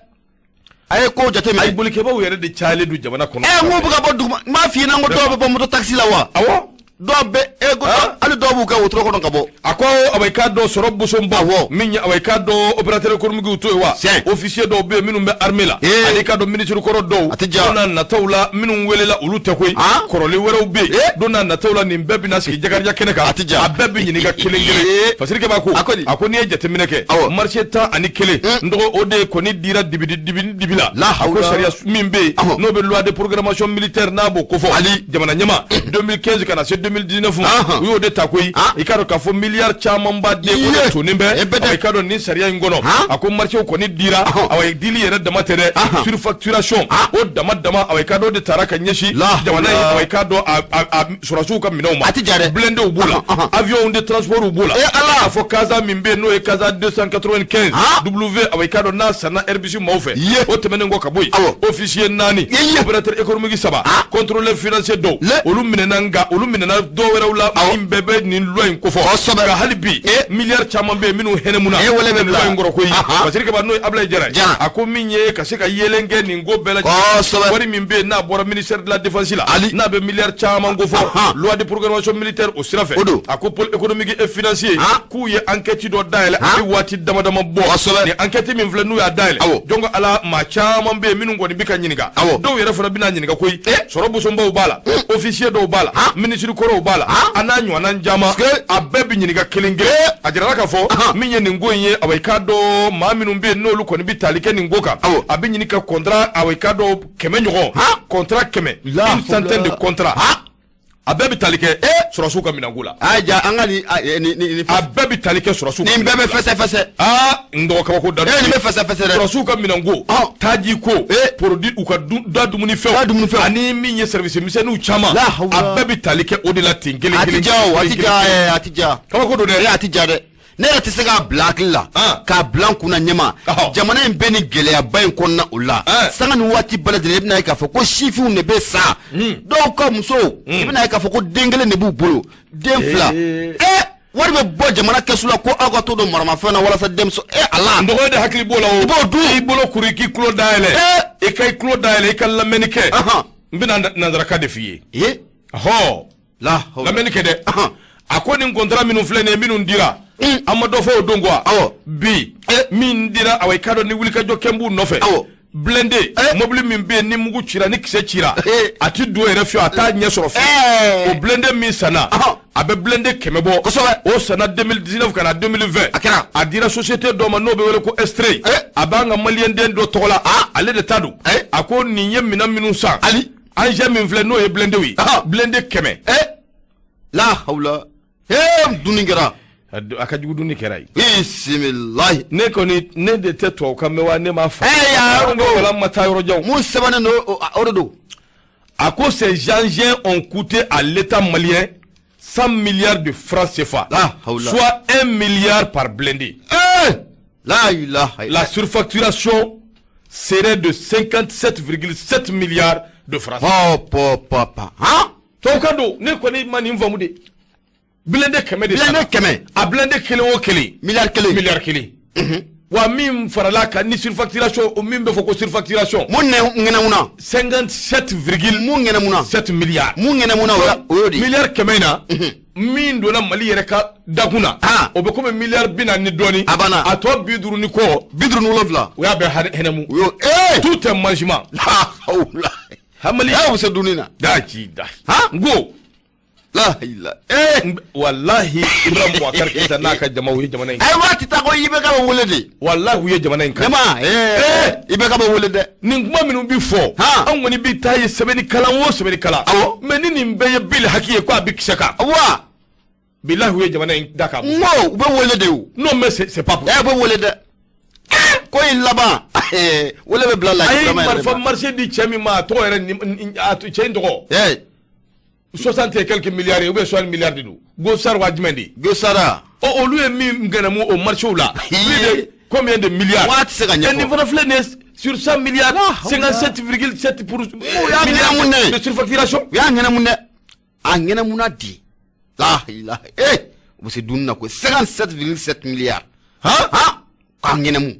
A ye ko jateminɛ.
Ayi, bolikɛbaw yɛrɛ de cayalen don jamana kɔnɔ.
Ɛ, n ko bɛ ka bɔ duguma, n b'a f'i ɲɛna, n ko dɔw bɛ bɔ moto taxi la wa?
Awɔ.
Dɔw bɛ e ko hali dɔw b'u kɛ wotoro kɔnɔ ka bɔ.
A ko, awa, i k'a dɔn, sɔrɔ bosonba min ye, awa, i k'a dɔn, opérateur économique to yen wa, officier dɔw bɛ yen minnu bɛ armée la, ani i k'a dɔn, ministre kɔrɔ dɔw.
A tɛ ja.
Don n'a nataw la, minnu welela, olu tɛ koyi. Kɔrɔlen wɛrɛw bɛ yen, don n'a nataw la, nin bɛɛ bɛna sigi Jakarija kɛnɛ kan.
A tɛ ja.
A bɛɛ bɛ ɲininka kelen kelen. Fasirikɛba ko, a ko n'i ye jateminɛ kɛ, marché 11, n dɔgɔ, o de kɔni dira dibi dibi dibi la.
La
A ko
hawla.
sariya min bɛ yen, n'o bɛ loi de programmation militaire, n'a b'o kofɔ jamana ɲɛma 2015 ka na se 2019 ma, u y'o de ta koyi. I k'a dɔn k'a fɔ miliyari camanba de, o de tonnen bɛ.
Bɛɛ tɛ.
Awa, i k'a dɔn, nin sariya in kɔnɔ, a ko marché kɔni dira. Awa, dili yɛrɛ dama tɛ dɛ, surfacturation o dama dama, awa, i k'a dɔn, o de taara ka ɲɛsin
La
jamana ye.
hawla.
Awa, i k'a dɔn, a sɔrɔsiw ka minɛnw ma.
A tɛ ja dɛ.
Blindéw b'o la, avion de transport b'o la.
Eh, Ala.
A fɔ Casa min bɛ yen, n'o ye Casa 295 W, awa, i k'a dɔn, n'a sanna Airbus maaw fɛ. O tɛmɛnen kɔ ka bɔ yen, officier 4, opérateur économique 3, contrôleur financier dɔw, olu minɛna. Nka olu minɛna dɔw wɛrɛw la min bɛɛ bɛ nin loi in kofɔ. Nka hali bi, miliyari caman bɛ yen minnu hɛnɛmuna
Wele bɛ
nin
bila.
loi in kɔrɔ koyi. Fasirikɛba, n'o ye Ablaye Jara ye, a ko min ye ka se ka yeelen kɛ nin ko bɛɛ lajɛlen, wari min bɛ yen n'a bɔra ministère de la Défense la, n'a bɛ miliyari caman ko fɔ loi de programmation militaire o sira fɛ, a ko pôle économique et financier k'u ye enquête dɔ dayɛlɛ a bɛ waati dama dama bɔ. Nin enquête min filɛ, n'u y'a dayɛlɛ, jɔn ko Ala, maa caman bɛ yen minnu kɔni bɛ ka ɲininka. Dɔw yɛrɛ fana bɛna ɲininka koyi. Sɔrɔ bosonbaw b'a la, officier dɔw b'a la, ministre kɔrɔw b'a la, a n'a ɲɔgɔnna caman, a bɛɛ bɛ ɲininka kelen kelen. A jirala k'a fɔ min ye nin ko in ye, awa, i k'a dɔn, maa minnu bɛ yen n'olu kɔni bɛ tali kɛ nin ko kan, a bɛ ɲini ka contrat, awa, i k'a dɔn, 100 ɲɔgɔn, contrat 100, une centaine de contrat, a bɛɛ bɛ tali kɛ sɔrɔsiw ka minɛnko la.
A ja, an ka nin a nin nin
A bɛɛ bɛ tali kɛ sɔrɔsiw.
Nin bɛɛ bɛ fɛsɛ fɛsɛ.
Aa, n dɔgɔ, kabako da.
Nin bɛ fɛsɛ fɛsɛ dɛ.
Sɔrɔsiw ka minɛnko, taji ko, produit, u ka da dumunifɛnw,
Da dumunifɛnw.
ani min ye service misɛnninw caman,
La hawla.
a bɛɛ bɛ tali kɛ o de la ten, kelen
A tɛ
kelen.
ja o, a
kelen,
tɛ ja.
kelen.
A tɛ ja.
Kabako don dɛ.
A tɛ ja dɛ. Ne yɛrɛ tɛ se k'a bila hakili la, k'a bila n kunna ɲɛma, jamana in bɛ nin gɛlɛyaba in kɔnɔna o la, sanga ni waati bɛɛ lajɛlen, i bɛna ye k'a fɔ ko sifinw de bɛ sa. Dɔw ka musow, i bɛna ye k'a fɔ ko den kelen de b'u bolo, den 2. Wari bɛ bɔ jamana kɛsu la ko aw ka to don maramafɛn na walasa denmuso. Ala.
N dɔgɔ, de hakili b'o la o.
I b'o dun.
I bolo kuru, i k'i tulo dayɛlɛ. I ka i tulo dayɛlɛ, i ka lamɛnni kɛ. N bɛna nanzarakan de f'i ye. Ɔhɔ.
La hawla.
Lamɛnni kɛ dɛ. A ko nin contrat minnu filɛ nin ye, minnu dira, an ma dɔ fɔ o don quoi. Bi min dira, awa, i k'a dɔn, ni wulikajɔ kɛ b'u nɔfɛ, blindé mobili min bɛ yen ni mugu cira, ni kisɛ cira, a ti don yɛrɛ fiyewu, a t'a ɲɛ sɔrɔ fiyewu, o blindé min sanna, a bɛ blindé 100 bɔ. O sanna 2019 ka na 2020.
A kɛra.
A dira société dɔ ma n'o bɛ wele ko Estre. A b'an ka maliyɛn den dɔ tɔgɔ la, ale de ta don. A ko nin ye minɛn minnu san,
Ali.
engin min filɛ, n'o ye blindé ye, blindé 100.
La hawla. Dunni kɛra.
A ka jugu, dunni kɛra yen.
Bisimilahi.
Ne kɔni, ne de tɛ tubabukan mɛn wa, ne m'a fɔ.
Ya.
Anw ka kalan ma taa yɔrɔ jan.
Mun sɛbɛnnen don, o de don.
A ko ces engins ont coûté à l'État malien 100 milliards de francs CFA,
La hawla.
soit 1 milliard par blindé.
Eh, la ilaha.
La surfacturation serait de 57,7 milliards de francs.
Pɔ pɔ pɔ pɔ, han.
Tubabukan don, ne kɔni ma nin faamu de. Blindé 100 de
Blindé
sanna.
100.
A blindé kelen o kelen.
Miliyari 1.
Miliyari 1. Wa min farala kan ni surfacturation, o min bɛ fɔ ko surfacturation.
Mun ne ŋɛnɛmuna?
57,
Mun ŋɛnɛmuna?
7 milliards.
Mun ŋɛnɛmuna, o y'o de ye.
Miliyari 100 in na, min donna Mali yɛrɛ ka dakun na, o bɛ komi miliyari 40 ni dɔɔni.
A banna.
A tɔ 50 ni kɔ.
57.
O y'a bɛɛ hɛnɛmu.
O y'o ee.
Tout est mangement.
La hawla.
Hamali.
Eh, o bɛ se dunni na.
Da ci da.
Han?
N ko.
La ilaha, ee.
Walahi, Ibrahim Boubacar Keïta n'a ka jama, u ye jamana in.
Ayi, waati ta ko IBK bɛ wele de.
Walahi, u ye jamana in kan.
Ɲama, ee, IBK bɛ wele dɛ.
Nin kuma minnu bi fɔ, anw kɔni bi taa ye sɛbɛnni kalan o sɛbɛnni kalan. Mais ni nin bɛɛ ye bil haki ye ko a bɛ kisɛ kan.
Wa.
Bilahi, u ye jamana in da k'a bɔ.
N ko u bɛ wele de o.
Non, mais c'est pas possible.
Ɛ, u bɛ wele dɛ. Ko in laban, wele bɛ bila la.
A ye marifa marché di cɛ min ma, a tɔgɔ yɛrɛ ni a cɛ in tɔgɔ.
Ee.
60 et quelques milliards ou bien 60 milliards de don. Gosar wa jumɛn de?
Gosara.
Ɔ, olu ye min gɛnɛmu o marché la. Plus de combien de milliards?
Waati tɛ se ka ɲɛfɔ.
Nin fana filɛ nin ye, sur 100 milliards, 57,7 pour
y'a ŋɛnɛmu dɛ.
de surfacturation.
U y'a ŋɛnɛmu dɛ. A ŋɛnɛmuna di. La ilaha, ee, u bɛ se dunni na koyi, 57,7 milliards.
Han?
Han, k'a ŋɛnɛmu.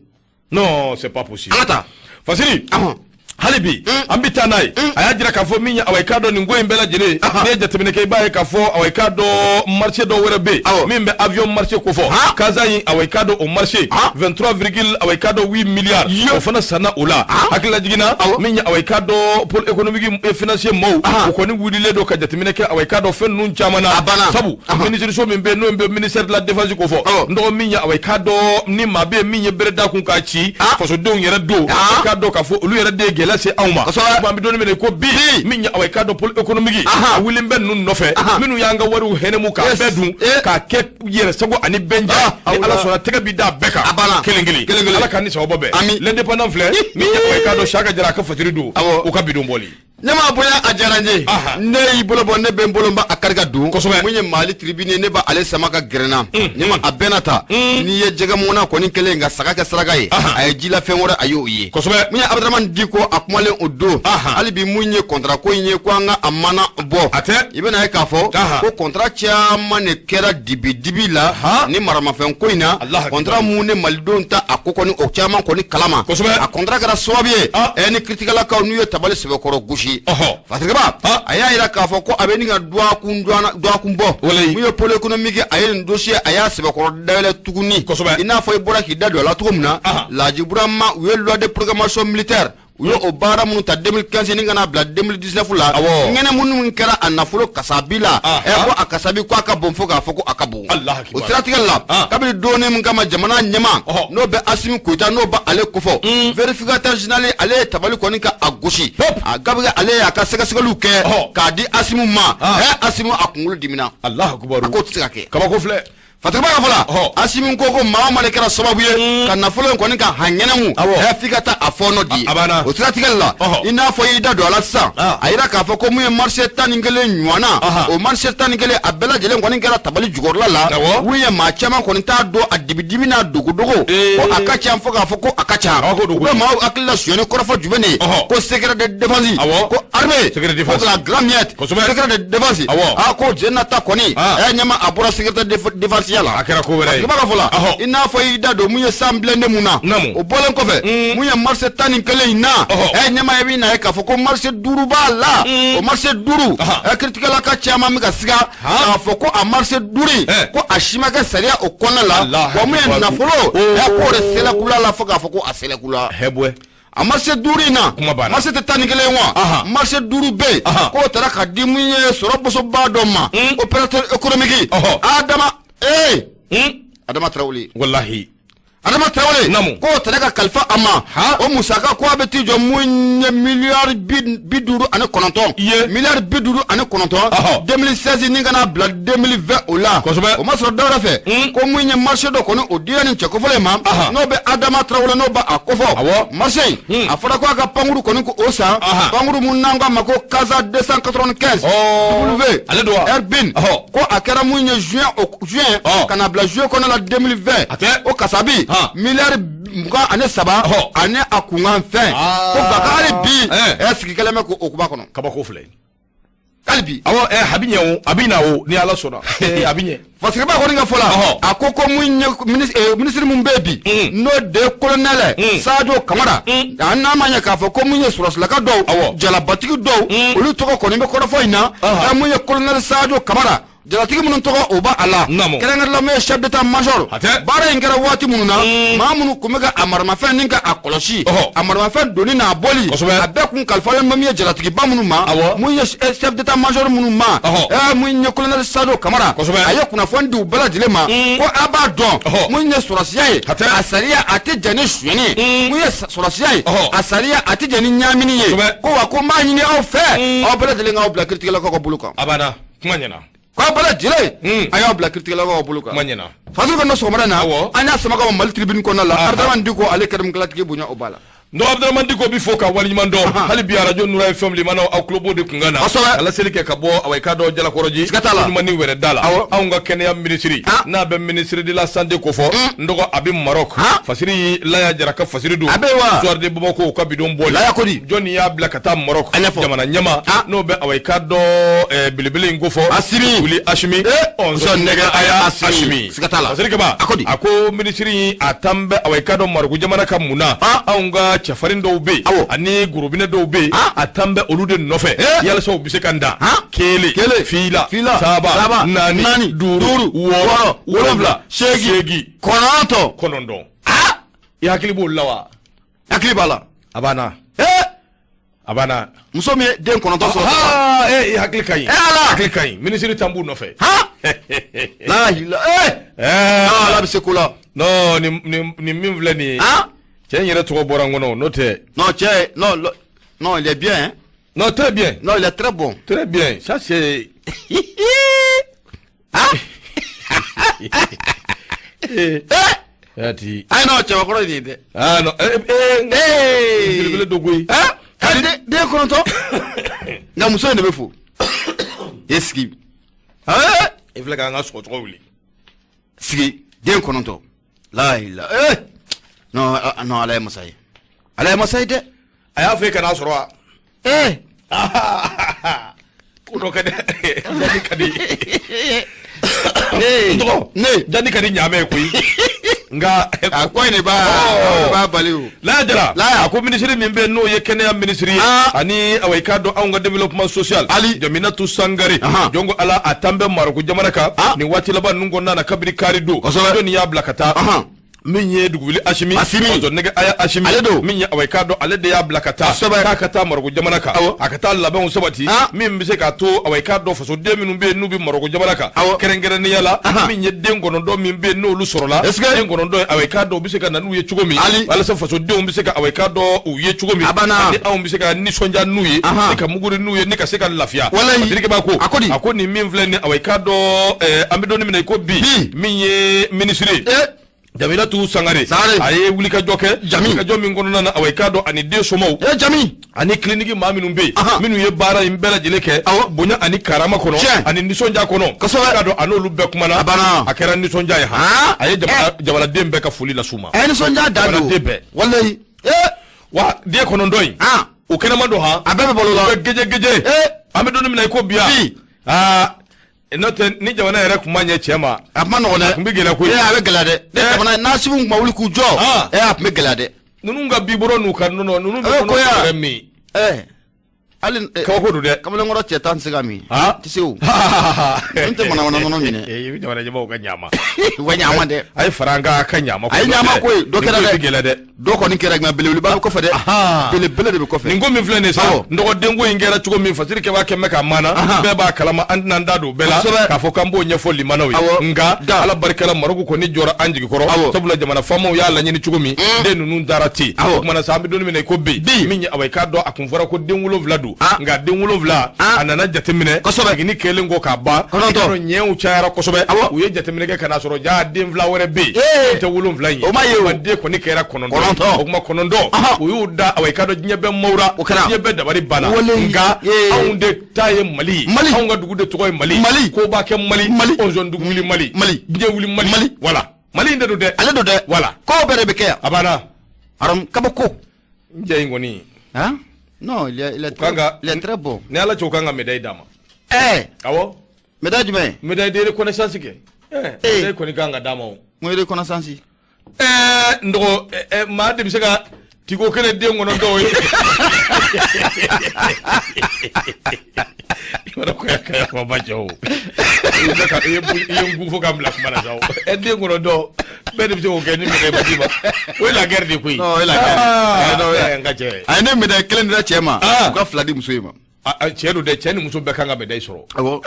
Non, c'est pas possible.
An ka taa.
Fasiri.
Ɔhɔn.
Hali bi an bɛ taa n'a ye. A y'a jira k'a fɔ min ye, awa, i k'a dɔn nin ko in bɛɛ lajɛlen, n'i ye jateminɛ kɛ, i b'a ye k'a fɔ, awa, i k'a dɔn marché dɔ wɛrɛ bɛ yen min bɛ avion marché kofɔ. Casa in, awa, i k'a dɔn o marché 23 virgule, awa, i k'a dɔn 8 milliards, o fana sanna o la. Hakililajigin na, min ye, awa, i k'a dɔn pôle économique et financier maaw, o kɔni wulilen don ka jateminɛ kɛ, awa, i k'a dɔn fɛn ninnu caman na.
A banna.
Sabu ministre so min bɛ yen, n'o bɛ ministère de la défense kofɔ, n dɔgɔ min ye, awa, i k'a dɔn ni maa bɛ yen min ye bere da kun k'a ci fasodenw yɛrɛ don, i k'a dɔn k'a fɔ olu yɛrɛ de ye gɛlɛya se anw ma. An bɛ don min na i ko bi, min ye, awa, i k'a dɔn pôle économique, a wulilen bɛ ninnu nɔfɛ, minnu y'an ka wariw hɛnɛmu k'a bɛɛ dun k'a kɛ yɛrɛ sago ani bɛnja. Ni Ala sɔnna, tɛgɛ bi da bɛɛ kan kelen kelen. Ala k'an ni sababu bɛn. L'indépendant filɛ, min ye, awa, i k'a dɔn Saka Jara a ka fatiri don, o ka bidon bɔli.
Ne m'a bonya, a diyara n ye. Ne y'i bolo bɔ, ne bɛ n bolo n b'a kari ka don. Mun ye Mali tribune ye, ne b'ale sama ka gɛrɛ n na. Ne ma a bɛɛ na ta. N'i ye jɛgɛmɔnna kɔni kɛlen ka saga kɛ saraka ye, a ye jilafɛn wɛrɛ, a y'o ye. Mun ye Abudramani Diko, a kumalen o don. Hali bi mun ye contrat ko in ye, ko an ka a mana bɔ.
A tɛ.
I bɛna ye k'a fɔ ko contrat caman de kɛra dibi dibi la ni maramafɛn ko in na. Contrat mun ne malidenw ta a ko kɔni, o caman kɔni kalama. A contrat kɛra sababu ye, ɛ, ni kiritigɛlakaw n'u ye tabali sɛbɛkɔrɔ gosi. Fatirikɛba, a y'a yira k'a fɔ ko a bɛ nin ka dɔgɔkun bɔ. Mun ye pôle économique, a ye nin dossier, a y'a sɛbɛkɔrɔ dayɛlɛ tuguni. I n'a fɔ i bɔra k'i da don a la cogo min na, Laji Burama, u ye loi de programmation militaire, u ye o baara minnu ta 2015 ni ka n'a bila 2019 la, ŋɛnɛ minnu kɛra a nafolo kasabi la, ɛ, ko a kasabi ko a ka bon fo k'a fɔ ko a ka bon. O siratigɛ la, kabini donni min kama, jamana ɲɛma n'o bɛ Asimi Goyita, n'o bɛ ale kofɔ vérificateur général, ale ye tabali kɔni ka a gosi a gabi, ale y'a ka sɛgɛsɛgɛliw kɛ k'a di Asimi ma. Ɛ, Asimi a kunkolo dimina.
Alahu akibaru.
A k'o tɛ se ka kɛ.
Kabako filɛ.
Fatirikɛba ka fɔ la, Asimi ko maa o maa de kɛra sababu ye ka nafolo in kɔni ka ɲɛnɛmu, ɛ, f'i ka taa a fɔɔnɔ di. O siratigɛ la, i n'a fɔ i y'i da don a la sisan, a yira k'a fɔ ko mun ye marché 11 ɲɔgɔnna, o marché 11 a bɛɛ lajɛlen kɔni kɛra tabali jukɔrɔla la. Mun ye maa caman kɔni t'a dɔn, a dibidibi n'a dogodogo, ko a ka ca fo k'a fɔ ko a ka ca. U bɛ maaw hakili la sonyɛni kɔrɔfɔ jumɛn de ye ko secret de défense, ko armée, ko la grande miette, secret de défense. A ko jɛnna ta kɔni, ɛ, ɲɛma a bɔra secret de défense la.
A kɛra ko wɛrɛ ye.
Fatirikɛba ka fɔ la, i n'a fɔ i y'i da don mun ye san blindé mun na, o bɔlen kɔfɛ, mun ye marché 11 in na, ɛ, ɲɛma, i bɛ na ye k'a fɔ ko marché duuru b'a la. O marché duuru, ɛ, kiritigɛla ka caman bɛ ka siga k'a fɔ ko a marché duuru in, ko a si ma kɛ sariya o kɔnɔna la. Wa mun ye nafolo, ɛ, k'o de sɛlɛkula la fo k'a fɔ ko a sɛlɛkula. A marché duuru in na, marché tɛ 11 ye wa, marché duuru bɛ yen k'o taara ka di mun ye sɔrɔ bosoba dɔ ma, opérateur économique Adama, ee, Adama Tarawele.
Walahi.
Adama Traoré k'o tɛnɛ ka kalifa a ma o musaka ko a bɛ t'i jɔ mun ye miliyari 59 miliyari 59 2016 ni kana bila 2020 o la o ma sɔrɔ dɔwɛrɛ fɛ ko mun ye marché dɔ kɔni o dira nin cɛ kofɔlen ma n'o bɛ Adama Traoré n'o b'a kofɔ marché in a fɔra ko a ka pankuru kɔni ko o san pankuru mun n'an k'a ma ko Casa 295 W
ale don wa
Airbin ko a kɛra mun ye juin ka na bila juillet kɔnɔ la 2020 o kasabi miliyari 23 ani a kunkan fɛn ko nka hali bi sigi kɛlen bɛ k'o kuba kɔnɔ
kabako filɛ
hali bi
awɔ a bɛ ɲɛ o a bɛ na o ni Ala sɔnna a bɛ ɲɛ
Fasiriba kɔni ka fɔ la a ko ko mun ye minisiri mun bɛ yen bi n'o de ye colonel Sadio Kamara an n'a ma ɲɛ k'a fɔ ko mun ye sɔrɔsilaka dɔw jalabatigi dɔw olu tɔgɔ kɔni bɛ kɔrɔfɔ in na mun ye colonel Sadio Kamara jalatigi minnu tɔgɔ o b'a a la kɛrɛnkɛrɛnla mun ye chef d'état major baara in kɛra waati minnu na maa minnu tun bɛ ka a maramafɛn ni ka a kɔlɔsi a maramafɛn donni n'a bɔli a bɛɛ kun kalifalen bɛ min ye jalatigiba minnu ma mun ye chef d'état major minnu ma mun ye colonel Sadio Kamara a ye kunnafoni di u bɛɛ lajɛlen ma ko a b'a dɔn mun ye sɔrɔsiya ye a sariya a tɛ jɛn ni sonyɛni ye mun ye sɔrɔsiya ye a sariya a tɛ jɛn ni ɲaamini ye ko wa ko n b'a ɲini aw fɛ aw bɛɛ lajɛlen k'aw bila kiiritigɛlakaw ka bolo kan
a banna kuma ɲɛna
k'aw bɛɛ lajɛlen a y'aw bila kiiritigɛlakaw bolo kan
kuma ɲɛna
Fasiri kɔnɔ sɔgɔmada in na an y'a sama ka bɔ Mali tribune kɔnɔna la Abdramane Dicko ale kɛrɛmukɛlatigi bonya o b'a la
donc Abdramane Dicko bi fo ka waleɲuman dɔn hali bi arajo Nura FM limanaw aw tulo b'o de kunkan na a laseli kɛ ka bɔ awa i k'a dɔn Jalakɔrɔji ɲuman ni wɛrɛ da la anw ka kɛnɛya minisiri n'a bɛ ministre de la santé kofɔ n dɔgɔ a bɛ Maroc Fasiri Laya Jara ka Fasiri don Soir de Bamako ka bidon bɔli
Laya ko di
jɔnni y'a bila ka taa Maroc jamana ɲɛma n'o bɛ awa i k'a dɔn belebele in kofɔ
Asimi
wuli Asimi
nɛgɛ
aya Asimi Fasiri Kaba a ko minisiri a tan bɛ awa i k'a dɔn Maroc jamana ka mun na anw ka cɛfarin dɔw bɛ yen ani gorobinɛ dɔw bɛ yen a tan bɛ olu de nɔfɛ yalasa u bɛ se ka n dan kelen fila saba naani duuru wɔɔrɔ wolonwula seegin
9
i hakili b'o la wa
hakili b'a la
a banna a banna
muso min ye den 9 sɔrɔ
i hakili ka ɲi hakili ka ɲi minisiri tan b'u nɔfɛ
la ilaha Ala bɛ se ko la
non nin min filɛ nin ye cɛ in yɛrɛ tɔgɔ bɔra n kɔnɔ n'o tɛ
non cɛ non non il est bien hein?
Non très bien
non il est très bon
très bien ça c'est
Ati ayi non cɛbakɔrɔ ye nin ye dɛ
ah non belebele dɔ koyi
den 9 nka muso in de bɛ fo e sigi
e filɛ k'an ka sɔgɔsɔgɔ wuli
sigi den 9 la ilaha non non Ala ye masa ye Ala ye masa ye dɛ
a y'a fɔ e kana sɔrɔ wa ko dɔ ka di jani ka di n tɔgɔ jani ka di ɲaamɛ ye koyi nka
a ko in de b'a bali o
Laya Jara a ko minisiri min bɛ yen n'o ye kɛnɛya minisiri ye ani awa i k'a dɔn anw ka développement social Jaminatu Sangare jɔn ko Ala a tan bɛ Maroc jamana kan nin waati laban ninnu kɔnɔna na kabini kari don jɔnni y'a bila ka taa min ye dugubili Asimi nɛgɛ aya Asimi
ale don
min ye awa i k'a dɔn ale de y'a bila ka taa k'a ka taa Maroc jamana kan a ka taa labɛnw sabati min bɛ se k'a to awa i k'a dɔn fasoden minnu bɛ yen n'u bɛ Maroc jamana kan kɛrɛnkɛrɛnnenya la min ye den 9 min bɛ yen n'olu sɔrɔla den 9 awa i k'a dɔn u bɛ se ka na n'u ye cogo min walasa fasodenw bɛ se ka awa i k'a dɔn u ye cogo min ani anw bɛ se ka nisɔndiya n'u ye ni ka muguri n'u ye ni ka se ka lafiya Patrick Ba ko a ko nin min filɛ nin awa i k'a dɔn an bɛ don min na i ko bi min ye minisiri Jaminatu Sangare a ye wulikajɔ kɛ wulikajɔ min kɔnɔna na awa i k'a dɔn ani den somaw ani kiliniki maa minnu bɛ yen minnu ye baara in bɛɛ lajɛlen kɛ bonya ani karama kɔnɔ ani nisɔndiya kɔnɔ k'a dɔn a n'olu bɛɛ kumana a kɛra nisɔndiya ye han a ye jamanaden bɛɛ ka foli las'u ma
a ye nisɔndiya dan don
jamanaden bɛɛ
walayi
wa den 9 in o kɛnɛma don han
a bɛɛ bɛ balo la
u bɛ geje geje an bɛ don min na i ko bi yan n'o tɛ ni jamana yɛrɛ kun ma ɲɛ cɛ ma
a kun ma nɔgɔn dɛ
a kun bɛ gɛlɛya koyi
a bɛ gɛlɛya dɛ ni jamana n'a siw kun ma wuli k'u jɔ a kun bɛ gɛlɛya dɛ
ninnu ka bibɔrɔ n'u ka nɔnɔ ninnu bɛ nɔnɔ yɛrɛ min
Hali
kabako don dɛ.
Kamalenkɔrɔ cɛ 10 tɛ se ka min. Tɛ se o. N tɛ manamana nɔnɔ min dɛ.
I bɛ jamana ɲɛmaaw ka ɲama.
U ka ɲama dɛ.
A ye fara an kan, a ka ɲama.
A ye ɲama koyi, dɔ kɛra dɛ.
Gɛlɛ dɛ.
Dɔ kɔni kɛra, nka belebeleba bɛ kɔfɛ dɛ. Belebele de bɛ kɔfɛ.
Nin ko min filɛ nin ye sa, n dɔgɔden ko in kɛra cogo min, Fasiri kɛba kɛmɛ bɛ k'a maana, bɛɛ b'a kalama, an tɛna an da don bɛɛ la k'a fɔ k'an b'o ɲɛfɔ limanaw ye. Nka Ala barika la, Maroc kɔni jɔra an jigi kɔrɔ, sabula jamana faamaw y'a laɲini cogo min, den ninnu dara ten. O tuma na sa, an bɛ don min na i ko bi, min ye awa i k'a dɔn a kun fɔra ko den 7 don, nka den 7 a nana jateminɛ jiginni kɛlen kɔ k'a ban, ɲɛw cayara kosɛbɛ. U ye jateminɛ kɛ ka n'a sɔrɔ jaa den 2 wɛrɛ bɛ yen, tɛ 7 in ye.
O ma ye o.
Den kɔni kɛra 9. O kuma 9, u y'u da awa i k'a dɔn diɲɛ bɛɛ mawura, diɲɛ bɛɛ dabali banna. Nka anw de ta ye Mali ye, anw ka dugu de tɔgɔ ye Mali,
Mali
ko b'a kɛ Mali,
Mali
ɔnzɔn dugu wuli Mali,
Mali
diɲɛ wuli Mali,
Mali
voilà, Mali in de don dɛ,
ale don dɛ,
voilà,
ko bɛɛ de bɛ kɛ yan.
A banna.
Aram kabako.
N cɛ in kɔni.
Han? Non, il est, il est, très, il est très bon.
Ni Ala cɛ, u kan ka médaille d'a ma. Awɔ.
Médaille jumɛn?
Médaille de reconnaissance kɛ. Médaille kɔni kan ka d'a ma o.
Mun ye reconnaissance?
N dɔgɔ, maa de bɛ se ka tiko kelen den kɔnɔ dɔw ye. I b'a dɔn ko ka yafa ba cɛ o. I ye n kun fo k'an bila kuma na sa o. Den kɔnɔ dɔw bɛɛ de bɛ se k'o kɛ ni médaille ma d'i ma. O ye la guerre de koyi.
Non, o ye la guerre.
N ka cɛ.
A ye ne médaille kelen dira cɛ ma. U ka 2 di muso in ma.
Cɛ don dɛ, cɛ ni muso bɛɛ kan ka médaille sɔrɔ.
Awɔ.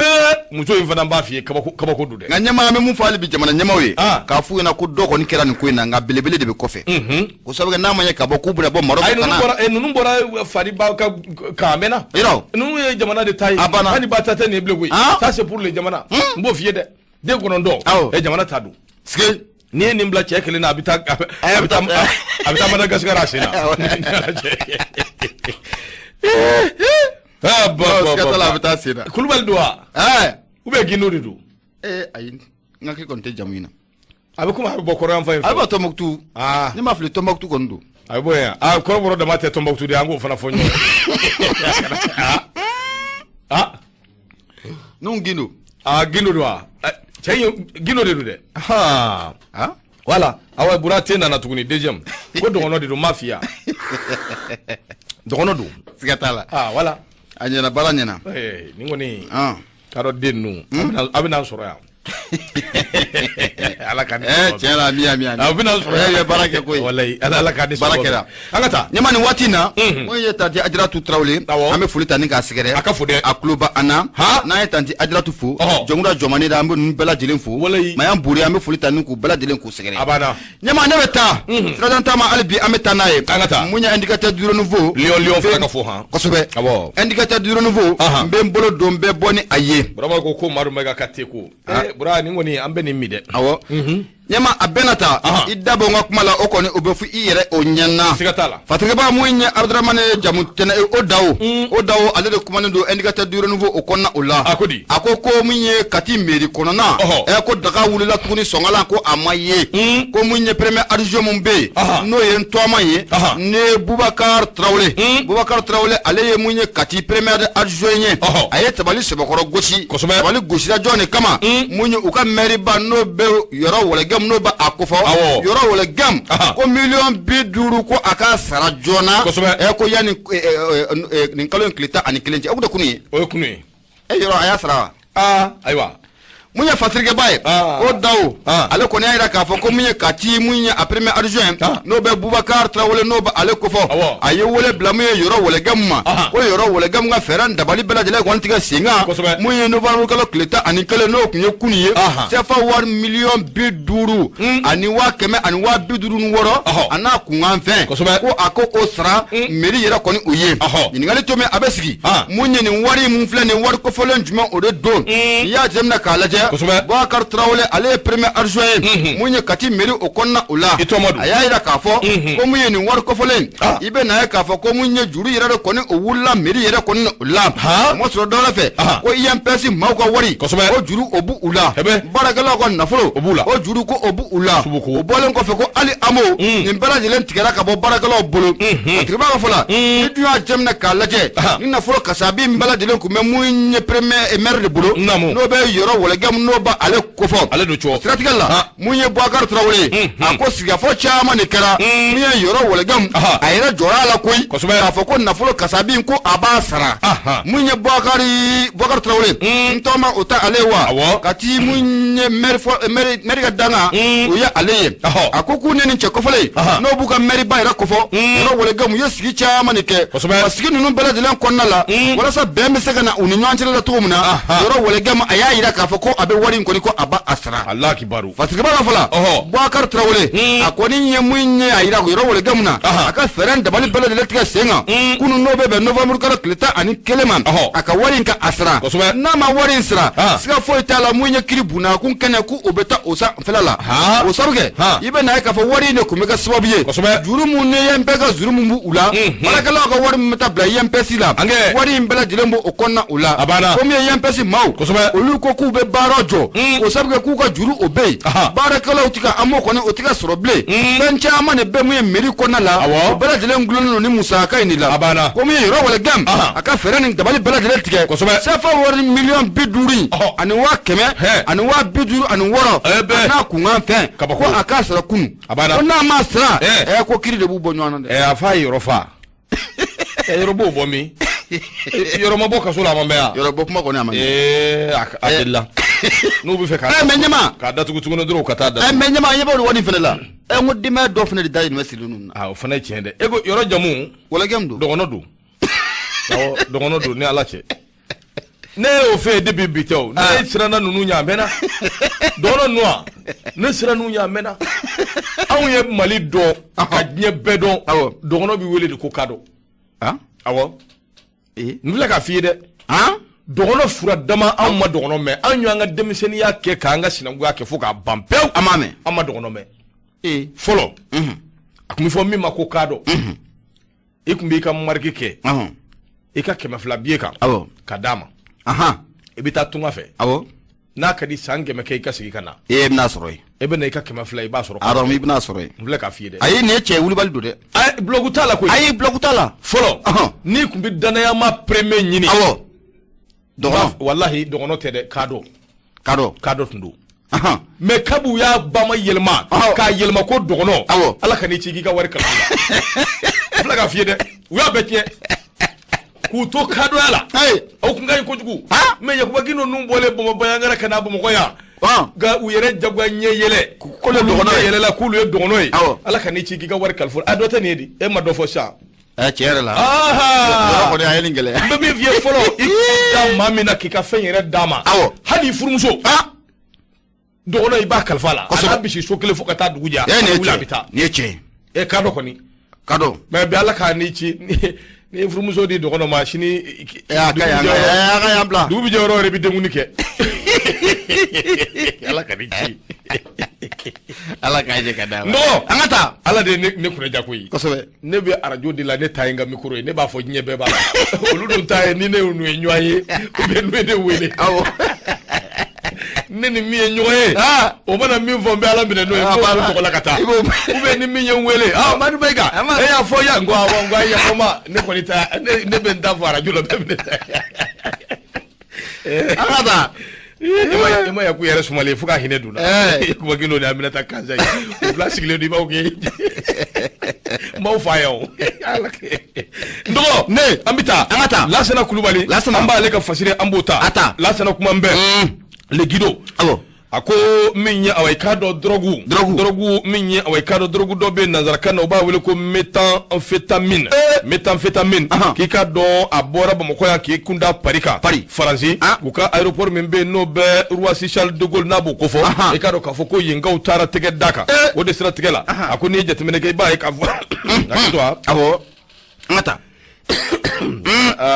Muso in fana b'a f'i ye kabako don dɛ.
Nka ɲɛmaa, an bɛ mun fɔ hali bi jamana ɲɛmaaw ye, k'a f'u ɲɛna ko dɔ kɔni kɛra nin ko in na, nka belebele de bɛ kɔfɛ. Ko sabu kɛ n'a ma ɲɛ ka bɔ k'u bɛna bɔ Maroc
ka
na.
Ayi, ninnu bɔra Fariba ka kan a mɛnna.
Yɔrɔ.
Ninnu ye jamana de ta ye.
A banna.
Hali ba ta tɛ nin ye bilen koyi. Ça c'est pour les jamana. N b'o f'i ye dɛ. Den 9.
Awɔ.
Jamana ta don.
Sike.
N'i ye nin bila cɛ kelen na, a bɛ taa a bɛ taa Madagascar a sen na. Ah, bon, bon,
bon,
bon.
A bɛ taa sen na.
Kulubali don wa? Ou bien Gindo de don?
Ayi, n hakili kɔni tɛ jamu in na.
A bɛ komi a bɛ bɔ kɔrɔ yan fan in fɛ.
A bɛ bɔ Tɔnbukutu. Ne m'a fili, Tɔnbukutu kɔni don.
A bɛ bɔ yen. Ah, kɔrɔbɔrɔ dama tɛ Tɔnbukutu de, an k'o fana fɔ ɲɔgɔn ye. Ah.
N'o Gindo.
Ah, Gindo don wa? Cɛ in Gindo de don dɛ.
Ah.
Voilà. Awa Bura te nana tuguni deuxième. Ko dɔgɔnɔ de don, m'a f'i ye. Dɔgɔnɔ don.
Siga t'a la.
Ah, voilà.
A ɲɛna, baara ɲɛna.
Nin kɔni. K'a dɔn den ninnu. A bɛ n'an sɔrɔ yan. Ala ka ni.
Tiɲɛ la, mi mi.
A bɛ n'an sɔrɔ yan.
Ye baara kɛ koyi.
Walayi, Ala ka ni
baara kɛra.
An ka taa.
Ɲɛma, nin waati in na. Mun ye tanti Ajaratu Tarawele. An bɛ foli ta ni k'a sɛgɛrɛ.
A ka fo dɛ.
A tulo bɛ an na. N'an ye tanti Ajaratu fo. Jɔnkura Jɔmani da, an bɛ ninnu bɛɛ lajɛlen fo.
Walayi.
Mayan Bure, an bɛ foli ta ni k'u bɛɛ lajɛlen k'u sɛgɛrɛ.
A banna.
Ɲɛma, ne bɛ taa. Sirajan taama, hali bi an bɛ taa n'a ye.
An ka taa.
Mun ye indicateur du renouveau.
Lion Lion fana ka fo han.
Kosɛbɛ.
Awɔ.
Indicateur du renouveau. N bɛ n bolo don bɛɛ bɔ ni a ye.
Burama ko ko Madu Mayiga ka te ko. Bura nin kɔni an bɛ nin min dɛ.
Awɔ. Ɲɛma, a bɛɛ na ta. I da bɔ n ka kuma la, o kɔni o bɛ fɔ i yɛrɛ o ɲɛna.
Siga t'a la.
Fatigɛba, mun ye Abudramane jamu tɛnɛ o dawo. O dawo, ale de kumanen don indicateur du renouveau o kɔnɔna o la.
A ko di?
A ko ko mun ye Kati mairie kɔnɔna. Ko daga wulila tuguni sɔngala ko a ma ye. Ko mun ye premier adjoint mun bɛ yen. N'o ye n tɔgɔma ye. Ne Bubakar Tarawele. Bubakar Tarawele, ale ye mun ye Kati premier adjoint ye. A ye tabali sɛbɛkɔrɔ gosi.
Kosɛbɛ.
Tabali gosira jɔn de kama? Mun ye u ka mairie ba n'o bɛ Yɔrɔ Wɛlɛgɛm, n'o bɛ a kofɔ. Yɔrɔ Wɛlɛgɛm. Ko 50 millions ko a ka sara joona.
Kosɛbɛ.
Ko yanni nin kalo in tile 11 cɛ. O tun tɛ kunun ye?
O ye kunun ye.
Yɔrɔ a y'a sara wa?
Ayiwa.
Mun ye Fatirikɛba ye, o dawo, ale kɔni y'a jira k'a fɔ ko mun ye Kati, mun ye a premier adjoint, n'o bɛ Bubakar Tarawele, n'o bɛ ale kofɔ, a ye wele bila mun ye Yɔrɔ Wɛlɛgɛm ma, ko Yɔrɔ Wɛlɛgɛm ka fɛɛrɛ dabali bɛɛ lajɛlen kɔni tigɛ sen kan. Mun ye novembre kalo tile 11, n'o tun ye kunun ye, CFA wari 501,156 millions a n'a kunkan fɛn, ko a ko o sara mairie yɛrɛ kɔni o ye. Ɲininkali to min a bɛ sigi, mun ye nin wari mun filɛ nin wari kofɔlen jumɛn o de don? N'i y'a jateminɛ k'a lajɛ, Bubakar Tarawele, ale ye premier adjoint ye mun ye Kati mairie o kɔnɔna o la. A y'a jira k'a fɔ ko mun ye nin wari kofɔlen, i bɛ na ye k'a fɔ ko mun ye juru yɛrɛ de kɔni o wulila mairie yɛrɛ kɔni o la. O ma sɔrɔ dɔwɛrɛ fɛ, ko INPS maaw ka wari, o juru o b'u la, baarakɛlaw ka nafolo o juru ko o b'u la. O bɔlen kɔfɛ, ko hali AMO nin bɛɛ lajɛlen tigɛra ka bɔ baarakɛlaw bolo. A tigiba ka fɔ la, ni dun y'a jateminɛ k'a lajɛ, ni nafolo kasabi min bɛɛ lajɛlen tun bɛ mun ye premier maire de bolo, n'o bɛ Yɔrɔ Wɛlɛgɛm Wɛlɛgɛmu n'o b'ale kofɔ.
Ale don cɔ.
Siratigɛ la, mun ye Bubakari Tarawele ye, a ko sigikafɔ caman de kɛra. Min ye Yɔrɔ Wɛlɛgɛmu, a yɛrɛ jɔra a la koyi. K'a fɔ ko nafolo kasabi ko a b'a sara. Mun ye Bubakari Tarawele, n tɔgɔma o tɛ ale ye wa? Ka ti mun ye maire ka dankan, o ye ale ye. A ko k'u ne ni cɛ kɔfɔlen, n'o b'u ka maire ba yɛrɛ kofɔ, Yɔrɔ Wɛlɛgɛmu ye sigi caman de kɛ. Ka sigi ninnu bɛɛ lajɛlen kɔnɔna la, walasa bɛn bɛ se ka na u ni ɲɔgɔn cɛla la cogo min na, Yɔrɔ Wɛlɛgɛmu a y'a jira k'a fɔ ko a bɛ wari in kɔni ko a b'a sara.
Alakibaru.
Fasiriba ka fɔ la, Bubakari Tarawele, a kɔni ye mun ye a jira Yɔrɔ Wɛlɛgɛmu na, a ka fɛɛrɛ dabali bɛɛ lajɛlen tigɛ sen kan, kunun n'o bɛ bɛn novembre kalo tile 11 ma, a ka wari in ka a sara. N'a ma wari in sara, siga foyi t'a la, mun ye kiri bunnakun kɛnɛ ko o bɛ taa o sanfɛla la. O sabu kɛ, i bɛ n'a ye k'a fɔ wari in de tun bɛ kɛ sababu ye. Juru mun ni INPS ka juru mun b'u la, baarakɛlaw ka wari min bɛ taa bila INPS la, wari in bɛɛ lajɛlen b'o kɔnɔna o la. Ko min ye INPS maaw, olu ko k'u bɛ baara jɔ, o sabu kɛ k'u ka juru o bɛ yen, baarakɛlaw ti ka an m'o kɔni o ti ka sɔrɔ bilen. Fɛn caman de bɛ mun ye mairie kɔnɔna la, o bɛɛ lajɛlen gulonnen don ni musaka in de la. Ko min ye Yɔrɔ Wɛlɛgɛmu, a ka fɛɛrɛ ni dabali bɛɛ lajɛlen tigɛ. CFA wari 50 000 000 156 000 a n'a kunkan fɛn, ko a k'a sara kunun. Ko n'a ma sara, ko kiri de b'u bɔ ɲɔgɔn na
dɛ. A f'a ye Yɔrɔ fa. Yɔrɔ b'o bɔ min? Yɔrɔ ma bɔ kaso la a ma mɛn yan.
Yɔrɔ bɔ kuma kɔni a ma mɛn.
A delila. N'u bɛ fɛ
k'a. Mais ɲɛma.
K'a datugu tuguni dɔrɔn ka taa datugu.
Mais ɲɛma, ɲɛ b'o wari in fana la. N ko denbaya dɔ fana de dahirimɛ sirilen don.
O fana ye tiɲɛ dɛ. E ko Yɔrɔ jamu.
Wɛlɛgɛmu don.
Dɔgɔnɔ don. Awɔ, dɔgɔnɔ don ni Ala cɛ. Ne y'o fɛ yen depuis bi tɛ o. Ne siranna ninnu ɲɛ a mɛnna. Dɔgɔnɔ ninnu wa? Ne siranna n'u ɲɛ a mɛnna. Anw ye Mali dɔn ka diɲɛ bɛɛ dɔn. Dɔgɔnɔ bɛ wele de ko kadɔ. Awɔ. N filɛ k'a f'i ye dɛ. Dɔgɔnɔ fura dama anw ma dɔgɔnɔ mɛn. Anw y'an ka denmisɛnninya kɛ k'an ka sinankunya kɛ fo k'a ban pewu.
An m'a mɛn.
An ma dɔgɔnɔ mɛn. Fɔlɔ. A tun bɛ fɔ min ma ko kadɔ. I tun b'i ka mariki kɛ. I ka 200 biye kan. Ka d'a ma. I bɛ taa tunga fɛ. N'a ka di san 100 kɛ i ka segin ka na.
E bɛna sɔrɔ yen.
E bɛ na i ka 200 i b'a sɔrɔ.
Arɔ i bɛna sɔrɔ yen.
N filɛ k'a f'i ye dɛ.
Ayi nin ye cɛ wulibali don dɛ.
Bulɔku t'a la koyi.
Ayi bulɔku t'a la.
Fɔlɔ. N'i tun bɛ danayama premier ɲini.
Awɔ. Dɔgɔnɔ.
Walahi dɔgɔnɔ tɛ dɛ, kadɔ.
Kadɔ.
Kadɔ tun don. Mais kabi u y'a ba ma yɛlɛma. K'a yɛlɛma ko dɔgɔnɔ. Ala ka n'i ci k'i ka wari kalifa. N filɛ k'a f'i ye dɛ. U y'a bɛɛ tiɲɛ. K'u to kadɔya la. Aw kun ka ɲi kojugu. Mais Yakuba Gindo ninnu bɔlen Bamakɔ Banjagara ka na Bamakɔ yan. Nka u yɛrɛ jagoya ɲɛ yɛlɛ.
K'olu ye dɔgɔnɔ ye.
Yɛlɛla k'olu ye dɔgɔnɔ ye. Ala ka n'i ci k'i ka wari kalifa. A dɔ tɛ nin ye di? E ma dɔ fɔ sisan.
Tiɲɛ yɛrɛ la. Yɔrɔ kɔni a ye nin gɛlɛya.
N bɛ min f'i ye fɔlɔ, i da maa min na k'i ka fɛn yɛrɛ d'a ma. Hali i furumuso. Dɔgɔnɔ i b'a kalifa la. A n'a bisi so kelen fo ka taa dugu jɛ.
Nin ye tiɲɛ. Nin ye tiɲɛ
ye. Kadɔ kɔni.
Kadɔ.
Mais bi Ala k'a n'i ci. Ni ye furumuso di dɔgɔnɔ ma sini.
A ka y'an bila.
Dugu bɛ jɛ yɔrɔ yɛrɛ i bɛ denkundi kɛ. Ala ka n'i ci.
Ala k'a jɛ ka d'a ma.
Nɔgɔ.
An ka taa.
Ala de ye ne kunnaja koyi.
Kosɛbɛ.
Ne bɛ arajo de la, ne ta ye n ka micro ye, ne b'a fɔ diɲɛ bɛɛ b'a la. Olu dun ta ye ni ne n'u ye ɲɔgɔn ye, ou bien n'u ye ne wele.
Awɔ.
Ne ni min ye ɲɔgɔn ye, o mana min fɔ n bɛ Ala minɛ n'o ye, n b'o tɔgɔ la ka taa. Ou bien ni min ye n wele, Madu Mayiga, e y'a fɔ yan, n ko awɔ, n ko a ye yafa n ma, ne kɔni ta, ne bɛ n ta fɔ arajo la, bɛɛ bɛ ne ta.
An ka taa.
E ma Yaku yɛrɛ sumalen fo ka hinɛ don na. Yakuba Gindo ni Aminata Kanza ye. U fila sigilen don i b'aw kɛ. N b'aw fa yan o. N dɔgɔ.
Ne.
An bɛ taa.
An ka taa.
Lasana Kulubali.
Lasana.
An b'ale ka fasiri an b'o ta.
A ta.
Lasana kuma n bɛɛ. Le Guido.
Awɔ.
A ko min ye awa i k'a dɔn drogue. Drogue min ye awa i k'a dɔn drogue dɔ bɛ nanzarakan na u b'a wele ko méthamphétamine. Méthamphétamine. K'i k'a dɔn a bɔra Bamakɔ yan k'i kun da Paris kan.
Paris.
Faransi. U ka aéroport min bɛ yen n'o bɛ Roissy Charles de Gaulle n'a b'o kofɔ. I k'a dɔn k'a fɔ ko yenkaw taara tɛgɛ da kan. O de siratigɛ la. A ko n'i ye jateminɛ kɛ i b'a ye k'a fɔ. Hakili to.
Awɔ. An ka taa.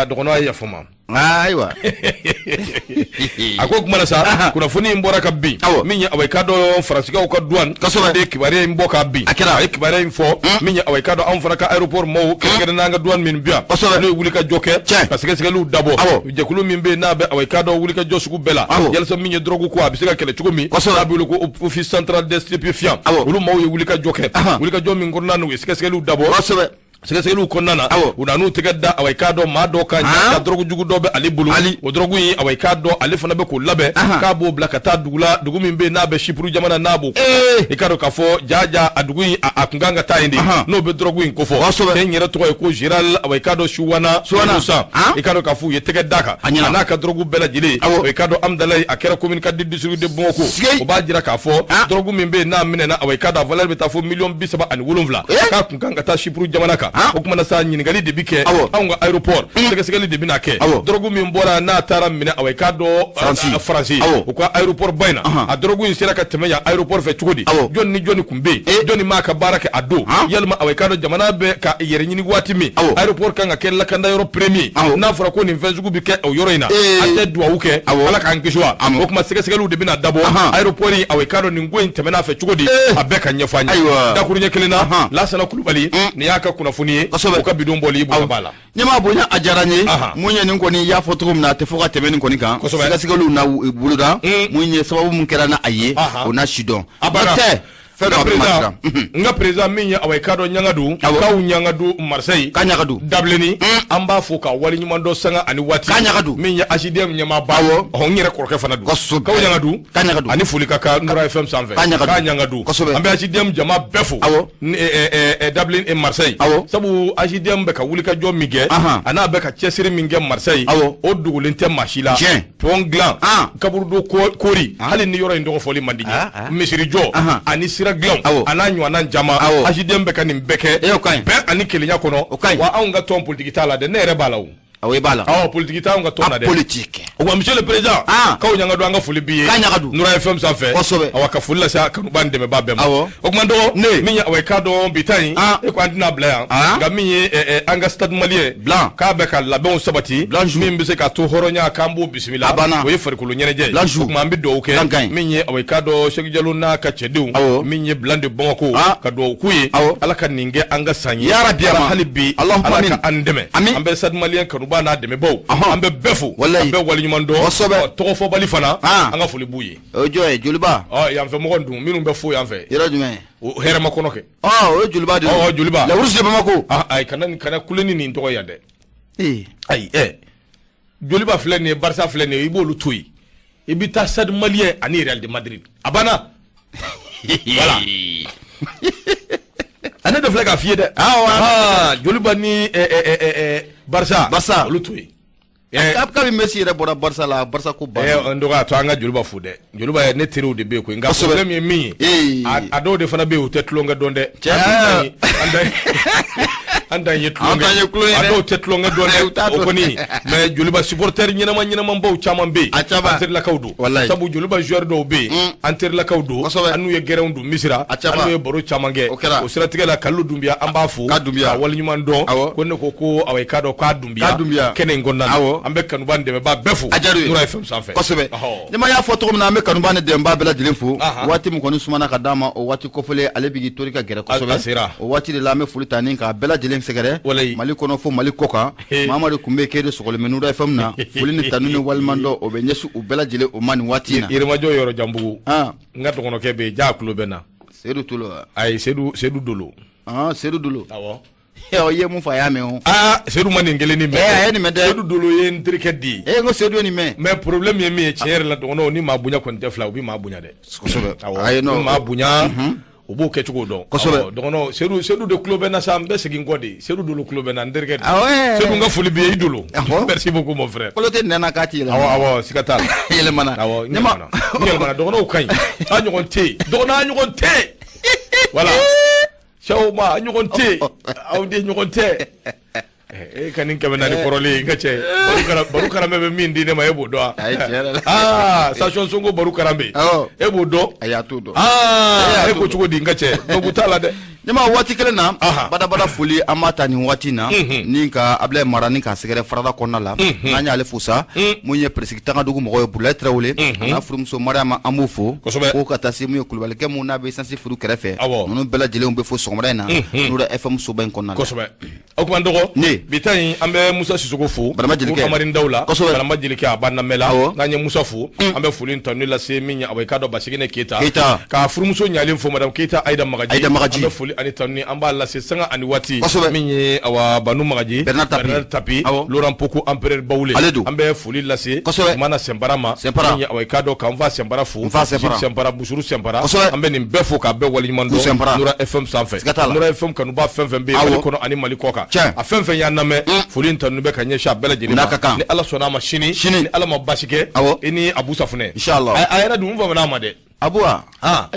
Dɔgɔnɔ ye yafa n ma.
Ayiwa.
A ko kuma na sa, kunnafoni in bɔra ka bin. Min ye awa i k'a dɔn Faransikaw ka douane.
Kosɛbɛ.
De ye kibaruya in bɔ ka bin.
A kɛra.
A ye kibaruya in fɔ. Min ye awa i k'a dɔn anw fana ka aéroport maaw kɛrɛnkɛrɛnnenya an ka douane min bɛ yan.
Kosɛbɛ.
N'o ye wulikajɔ kɛ.
Tiɲɛ.
Ka sɛgɛsɛgɛliw dabɔ. Jɛkulu min bɛ yen n'a bɛ awa i k'a dɔn wulikajɔ sugu bɛɛ la. Yalasa min ye drogue ko a bɛ se ka kɛlɛ cogo min.
Kosɛbɛ.
N'a bɛ wele ko office central des stupéfiants.
Awɔ.
Olu maaw ye wulikajɔ kɛ.
Ahan.
Wulikajɔ min kɔnɔna na u ye sɛgɛsɛgɛliw dabɔ.
Kosɛbɛ.
Sɛgɛsɛgɛliw kɔnɔna na, u nan'u tɛgɛ da, awa, i k'a dɔn, maa dɔ kan ka dɔrɔgu jugu dɔ bɛ ale bolo. O dɔrɔgu in, awa, i k'a dɔn, ale fana bɛ k'o labɛn k'a b'o bila ka taa dugu la, dugu min bɛ yen n'a bɛ Sipuru jamana, n'a b'o, i k'a dɔn k'a fɔ jaja a dugu in a kun kan ka taa yen de, n'o bɛ dɔrɔgu in kofɔ. Cɛ in yɛrɛ tɔgɔ ye ko Gérald, awa, i k'a dɔn, Suwana San. I k'a dɔn k'a fɔ u ye tɛgɛ d'a kan, a n'a ka dɔrɔgu bɛɛ lajɛlen. I k'a dɔn, Amudalayi, a kɛra commune 4 du district de Bamako. O b'a jira k'a fɔ dɔrɔgu min bɛ yen n'a minɛna, awa, i k'a dɔn, a valeur bɛ taa fo miliyɔn 37, k'a kun kan ka taa Sipuru jamana kan. O kuma na sa, ɲininkali de bɛ kɛ anw ka aéroport, sɛgɛsɛgɛli de bɛna kɛ. Dɔrɔgu min bɔra n'a taara minɛ, awa, i k'a dɔn, Faransi, u ka aéroport ba in na, a dɔrɔgu in sera ka tɛmɛ yan aéroport fɛ cogo di? Jɔn ni jɔnni tun bɛ yen? Jɔnni m'a ka baara kɛ a don? Yalima, awa, i k'a dɔn, jamana bɛ ka yɛrɛ ɲini waati min, aéroport kan ka kɛ lakanda yɔrɔ premier. N'a fɔra ko nin fɛn sugu bɛ kɛ o yɔrɔ in na, an tɛ duwawu kɛ Ala k'an kisi wa? O kuma, sɛgɛsɛgɛliw de bɛna dabɔ aéroport in, awa, i k'a dɔn, nin ko in tɛmɛna a fɛ cogo di, a bɛɛ ka ɲɛfɔ an ye dakuruɲɛ kelen na. Lasana Kulubali, nin y'a ka kunnafoni ye, o ka bidon bɔli i bonya b'a la.
Ɲɛmaa bonya, a diyara n ye. Mun ye nin kɔni, i y'a fɔ cogo min na, a tɛ fɔ ka tɛmɛ nin kɔni kan. Sɛgɛsɛgɛliw na boloda, mun ye sababu min kɛra n'a a ye, o na si dɔn.
A banna.
Tɛ fɛn dɔ a bɛ masira.
N ka président min ye, awa, i k'a dɔn, Ɲangadu, k'aw Ɲangadu Marseille,
Ka Ɲagadu.
Dabilenni, an b'a fo k'a waleɲuman dɔn sanga ani waati.
Ka Ɲagadu.
Min ye AJDM ɲɛmaaba, ɔhɔn, n yɛrɛ kɔrɔkɛ fana don. K'aw Ɲangadu.
Ka Ɲagadu.
Ani foli ka kan Nura FM sanfɛ.
Ka Ɲagadu.
Ka Ɲangadu. An bɛ AJDM jama bɛɛ fo. Dabilen Marseille. Sabu AJDM bɛ ka wulikajɔ min kɛ, a n'a bɛ ka cɛsiri min kɛ Marseille, o dogolen tɛ maa si la. Pont dilan, kaburudo kori, hali ni yɔrɔ in tɔgɔ fɔli man di n ye, misiri jɔ ani sira dilan, a n'a ɲɔgɔnna caman, AJDM bɛ ka nin bɛɛ kɛ bɛn ani kelenya kɔnɔ. Wa anw ka tɔn politiki t'a la dɛ, ne yɛrɛ b'a la o.
Awɔ, i b'a la.
Awɔ, politiki t'anw ka tɔn na dɛ.
Politique.
O kuma, monsieur le président, k'aw Ɲangadu, an ka foli b'i ye.
K'a Ɲagadu.
Nura FM sanfɛ. Awa, ka foli lase a kanubaa ni dɛmɛbaa bɛɛ ma. O kuma, dɔgɔ, min ye, awa, i k'a dɔn, bi ta in, e ko an tɛna bila yan, nka min ye an ka Stade Malien
Blanc,
k'a bɛ ka labɛnw sabati
Blanc
min bɛ se k'a to hɔrɔnya k'an b'o bisimila.
A banna.
O ye farikolo ɲɛnajɛ ye.
Blanc.
O kuma, an bɛ dugawu kɛ min ye, awa, i k'a dɔn, Sɛki Jalo n'a ka cɛdenw, min ye Blanc de Bamako, ka dugawu k'u ye, Ala ka nin kɛ an ka san ye.
Yarabi.
Ala hali bi, Ala ka an dɛmɛ. An bɛ Stade Malien kanubaa n'a dɛmɛbaaw, an bɛ bɛɛ fo, an bɛɛ waleɲuman dɔn. Tɔgɔ fɔbali fana, an ka foli b'u ye.
O ye jɔn ye? Joliba?
Ɔ, yanfɛ mɔgɔ dun minnu bɛ fo yan fɛ.
Yɔrɔ jumɛn?
O hɛrɛma kɔnɔ kɛ.
Ɔ, o ye Joliba de ye.
Ɔ, Joliba.
La Rouge de Bamako.
Ayi, kana kule ni nin tɔgɔ yan dɛ. Ayi, Joliba filɛ nin ye, Barça filɛ nin ye, i b'olu to yen. I bɛ taa Stade Malien ani Real de Madrid. A banna. Voilà. Ale de filɛ k'a f'i ye dɛ.
Awɔ.
Joliba ni Barça.
Barça.
Olu to yen.
Kabi Messi yɛrɛ bɔra Barça la, Barça ko banna.
N dɔgɔ, a to an ka Joliba fo dɛ. Joliba, ne teriw de bɛ yen koyi, nka problème ye min ye, a dɔw de fana bɛ yen, u tɛ tulonkɛ dɔn dɛ.
Cɛ,
an dan ye tulonkɛ, a dɔw tɛ tulonkɛ dɔn dɛ, o kɔni. Mais Joliba supporter ɲɛnama ɲɛnamabaw caman bɛ yen.
A caman.
An terilakaw don. Sabu Joliba joueur dɔw bɛ yen, an terilakaw don. An n'u ye gɛrɛnw don Misira.
A caman.
An n'u ye baro caman kɛ.
O kɛra.
O siratigɛ la, Kalilu Dunbiya, an b'a fo.
K'a Dunbiya.
Ka waleɲuman dɔn. Ko ne ko ko, awa, i k'a dɔn k'a Dunbiya.
K'a Dunbiya.
Kɛnɛ in kɔnɔna na. An bɛ kanuba ni dɛmɛbaa bɛɛ fo.
A diyara u ye.
Nura FM sanfɛ.
Kosɛbɛ. Ni ma y'a fɔ cogo min na, an bɛ kanuba ni dɛmɛbaa bɛɛ lajɛlen fo. Waati min kɔni sumana ka d'a ma, o waati kofɔlen, ale bɛ k'i tori ka gɛrɛ kosɛbɛ.
A sera.
O waati de la, an bɛ foli ta ni k'a bɛɛ lajɛlen sɛgɛrɛ. Mali kɔnɔ fo Mali kɔ kan. Mamadu kun bɛ k'e de sɔgɔlen bɛ Nura FM na. Foli ni tanu ni waleɲumandɔn, o bɛ ɲɛsin u bɛɛ lajɛlen o ma nin waati in na.
Yirimajɔ yɔrɔ janbugu. N ka dɔgɔnɔkɛ bɛ yen, ja tulo bɛ na.
Seyidu Tolo wa?
Ayi, Seyidu Dolo.
Seyidu Dolo.
Awɔ.
I ye mun fɔ, a y'a mɛn o.
Aa, Seyidu ma nin kelen nin mɛn.
A ye nin mɛn dɛ.
Seyidu Dolo ye n terikɛ di ye.
N ko Seyidu ye nin mɛn.
Mais problème ye min ye, tiɲɛ yɛrɛ la, dɔgɔnɔw ni maa bonya kɔni tɛ fila, u bɛ maa bonya dɛ.
Kosɛbɛ.
Awɔ, ayi non, maa bonya, u b'o kɛcogo dɔn.
Kosɛbɛ.
Dɔgɔnɔ, Seyidu de tulo bɛ n na sa, n bɛ segin kɔ de. Seyidu Dolo tulo bɛ n na, n terikɛ.
Awɔ.
Seyidu, n ka foli b'i ye, i Dolo. Merci beaucoup, mon frère.
Kolo tɛ nɛn na k'a ti yɛlɛma.
Awɔ awɔ, siga t'a la.
Yɛlɛmana.
Awɔ, n yɛlɛmana. N yɛlɛmana, dɔgɔnɔw ka ɲi. An ɲɔgɔn tɛ yen. Dɔgɔnɔ, an ɲɔgɔn tɛ yen. Voilà. Cɛw ma, a ɲɔgɔn tɛ yen. Aw de ɲɔgɔn tɛ. E ka nin 400 kɔrɔlen, n ka cɛ, baro karamɛ bɛ min di ne ma, e b'o dɔn wa? Aa, station Sonko baro karamɛ, e b'o dɔn?
Ayi, a t'o dɔn.
Aa, e ko cogo di, n ka cɛ? Donc t'a la dɛ.
Ɲama, waati kelen na, badabada foli an b'a ta nin waati na ni ka Abulaye Mara ni k'a sɛgɛrɛ farada kɔnɔna la. N'an y'ale fo sa, mun ye Peresigi Tangadugu mɔgɔ ye, Burulayi Tarawele, a n'a furumuso Mariama, an b'u fo. Ko ka taa se mun ye Kulubalikɛ mun n'a bɛ essence furu kɛrɛfɛ, ninnu bɛɛ lajɛlen bɛ fo sɔgɔmada in na Nura FM soba in kɔnɔna la.
Kosɛbɛ. O tuma, dɔgɔ,
Ne
bi ta in, an bɛ Musa Sisoko fo.
Barama Jelikɛ.
Ko Amari Ndaw la.
Kosɛbɛ.
Barama Jelikɛ, a b'an lamɛn la. N'an ye Musa fo, an bɛ foli tanu lase min ye, awa, i k'a dɔn, Basigine Keyita.
Keyita.
K'a furumuso ɲalen fo, madame Keyita Ayida Magaji.
Ayida Magaji.
An bɛ foli foli ani tanuni an b'a lase sanga ani waati. Min ye awa Banu Magaji,
Bernard
Tapi, Laurent Pokou, Empereur Bawule, an bɛ foli lase Mana Sɛnpara ma. Min ye awa i k'a dɔn k'an fa Sɛnpara fo, Sɛnpara, Busuru Sɛnpara, an bɛ nin bɛɛ fo k'a bɛɛ waleɲuman dɔn Nura FM sanfɛ. Nura FM kanuba fɛn fɛn bɛ yen Mali kɔnɔ ani Mali kɔ kan, a fɛn fɛn y'an lamɛn, foli in tanuni bɛ ka ɲɛsin a bɛɛ lajɛlen ma. Ni Ala sɔnna a ma sini, ni Ala ma basi kɛ, i ni Abu Safunɛ. A yɛrɛ dun n famana a ma dɛ.
Abu wa?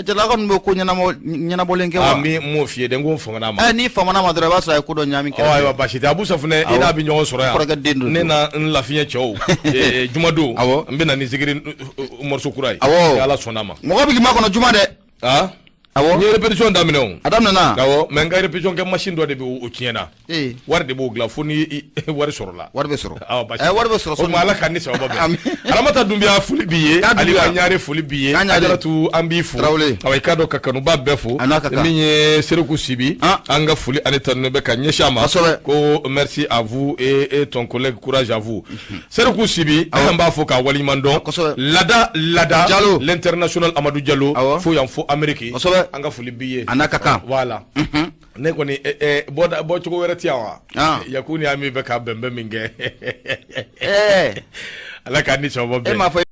Jalaka ninnu bɛ ko ɲɛnabɔlen kɛ wa?
Min m'o f'i ye dɛ, n ko n famana a ma.
N'i famana ma dɔrɔn i b'a sɔrɔ a ye ko dɔ ɲami kɛrɛfɛ.
Ayiwa basi tɛ, Abu Safunɛ i n'a bɛ ɲɔgɔn sɔrɔ yan.
Kɔrɔkɛ den don.
Ne na n lafiɲɛ cɛw jumadon. N bɛ na ni zikiri morceau kura ye. Ni Ala sɔnna a ma.
Mɔgɔ bɛ k'i makɔnɔ juma dɛ.
N ye répétition daminɛ o.
A daminɛna?
Awɔ, mais n ka répétition kɛ machine dɔ de bɛ o tiɲɛna. Wari de b'o dilan fo ni wari sɔrɔla.
Wari bɛ sɔrɔ. Awɔ basi. Wari bɛ sɔrɔ.
O tuma Ala k'an ni sababa bɛn. Aramata Dunbiya foli b'i ye. Aliba Ɲare foli b'i ye. Ajaratu an b'i fo. Awa i k'a dɔn ka kanuba bɛɛ fo. Min ye Sereku Sibi. An ka foli ani tanuni bɛ ka ɲɛsin a ma. Ko merci à vous et ton collègue, courage à vous. Sereku Sibi an b'a fɔ k'a waleɲuman dɔn. Lada Lada.
Jalo.
L'international Amadou Diallo. Fo yan fo Amérique. An ka foli b'i ye.
A n'a ka kan.
Voilà. Ne kɔni bɔcogo wɛrɛ ti yan wa? Yaku ni Ami bɛ ka bɛnbɛn min kɛ. Ala k'an ni sababa bɛn.
E m'a fɔ.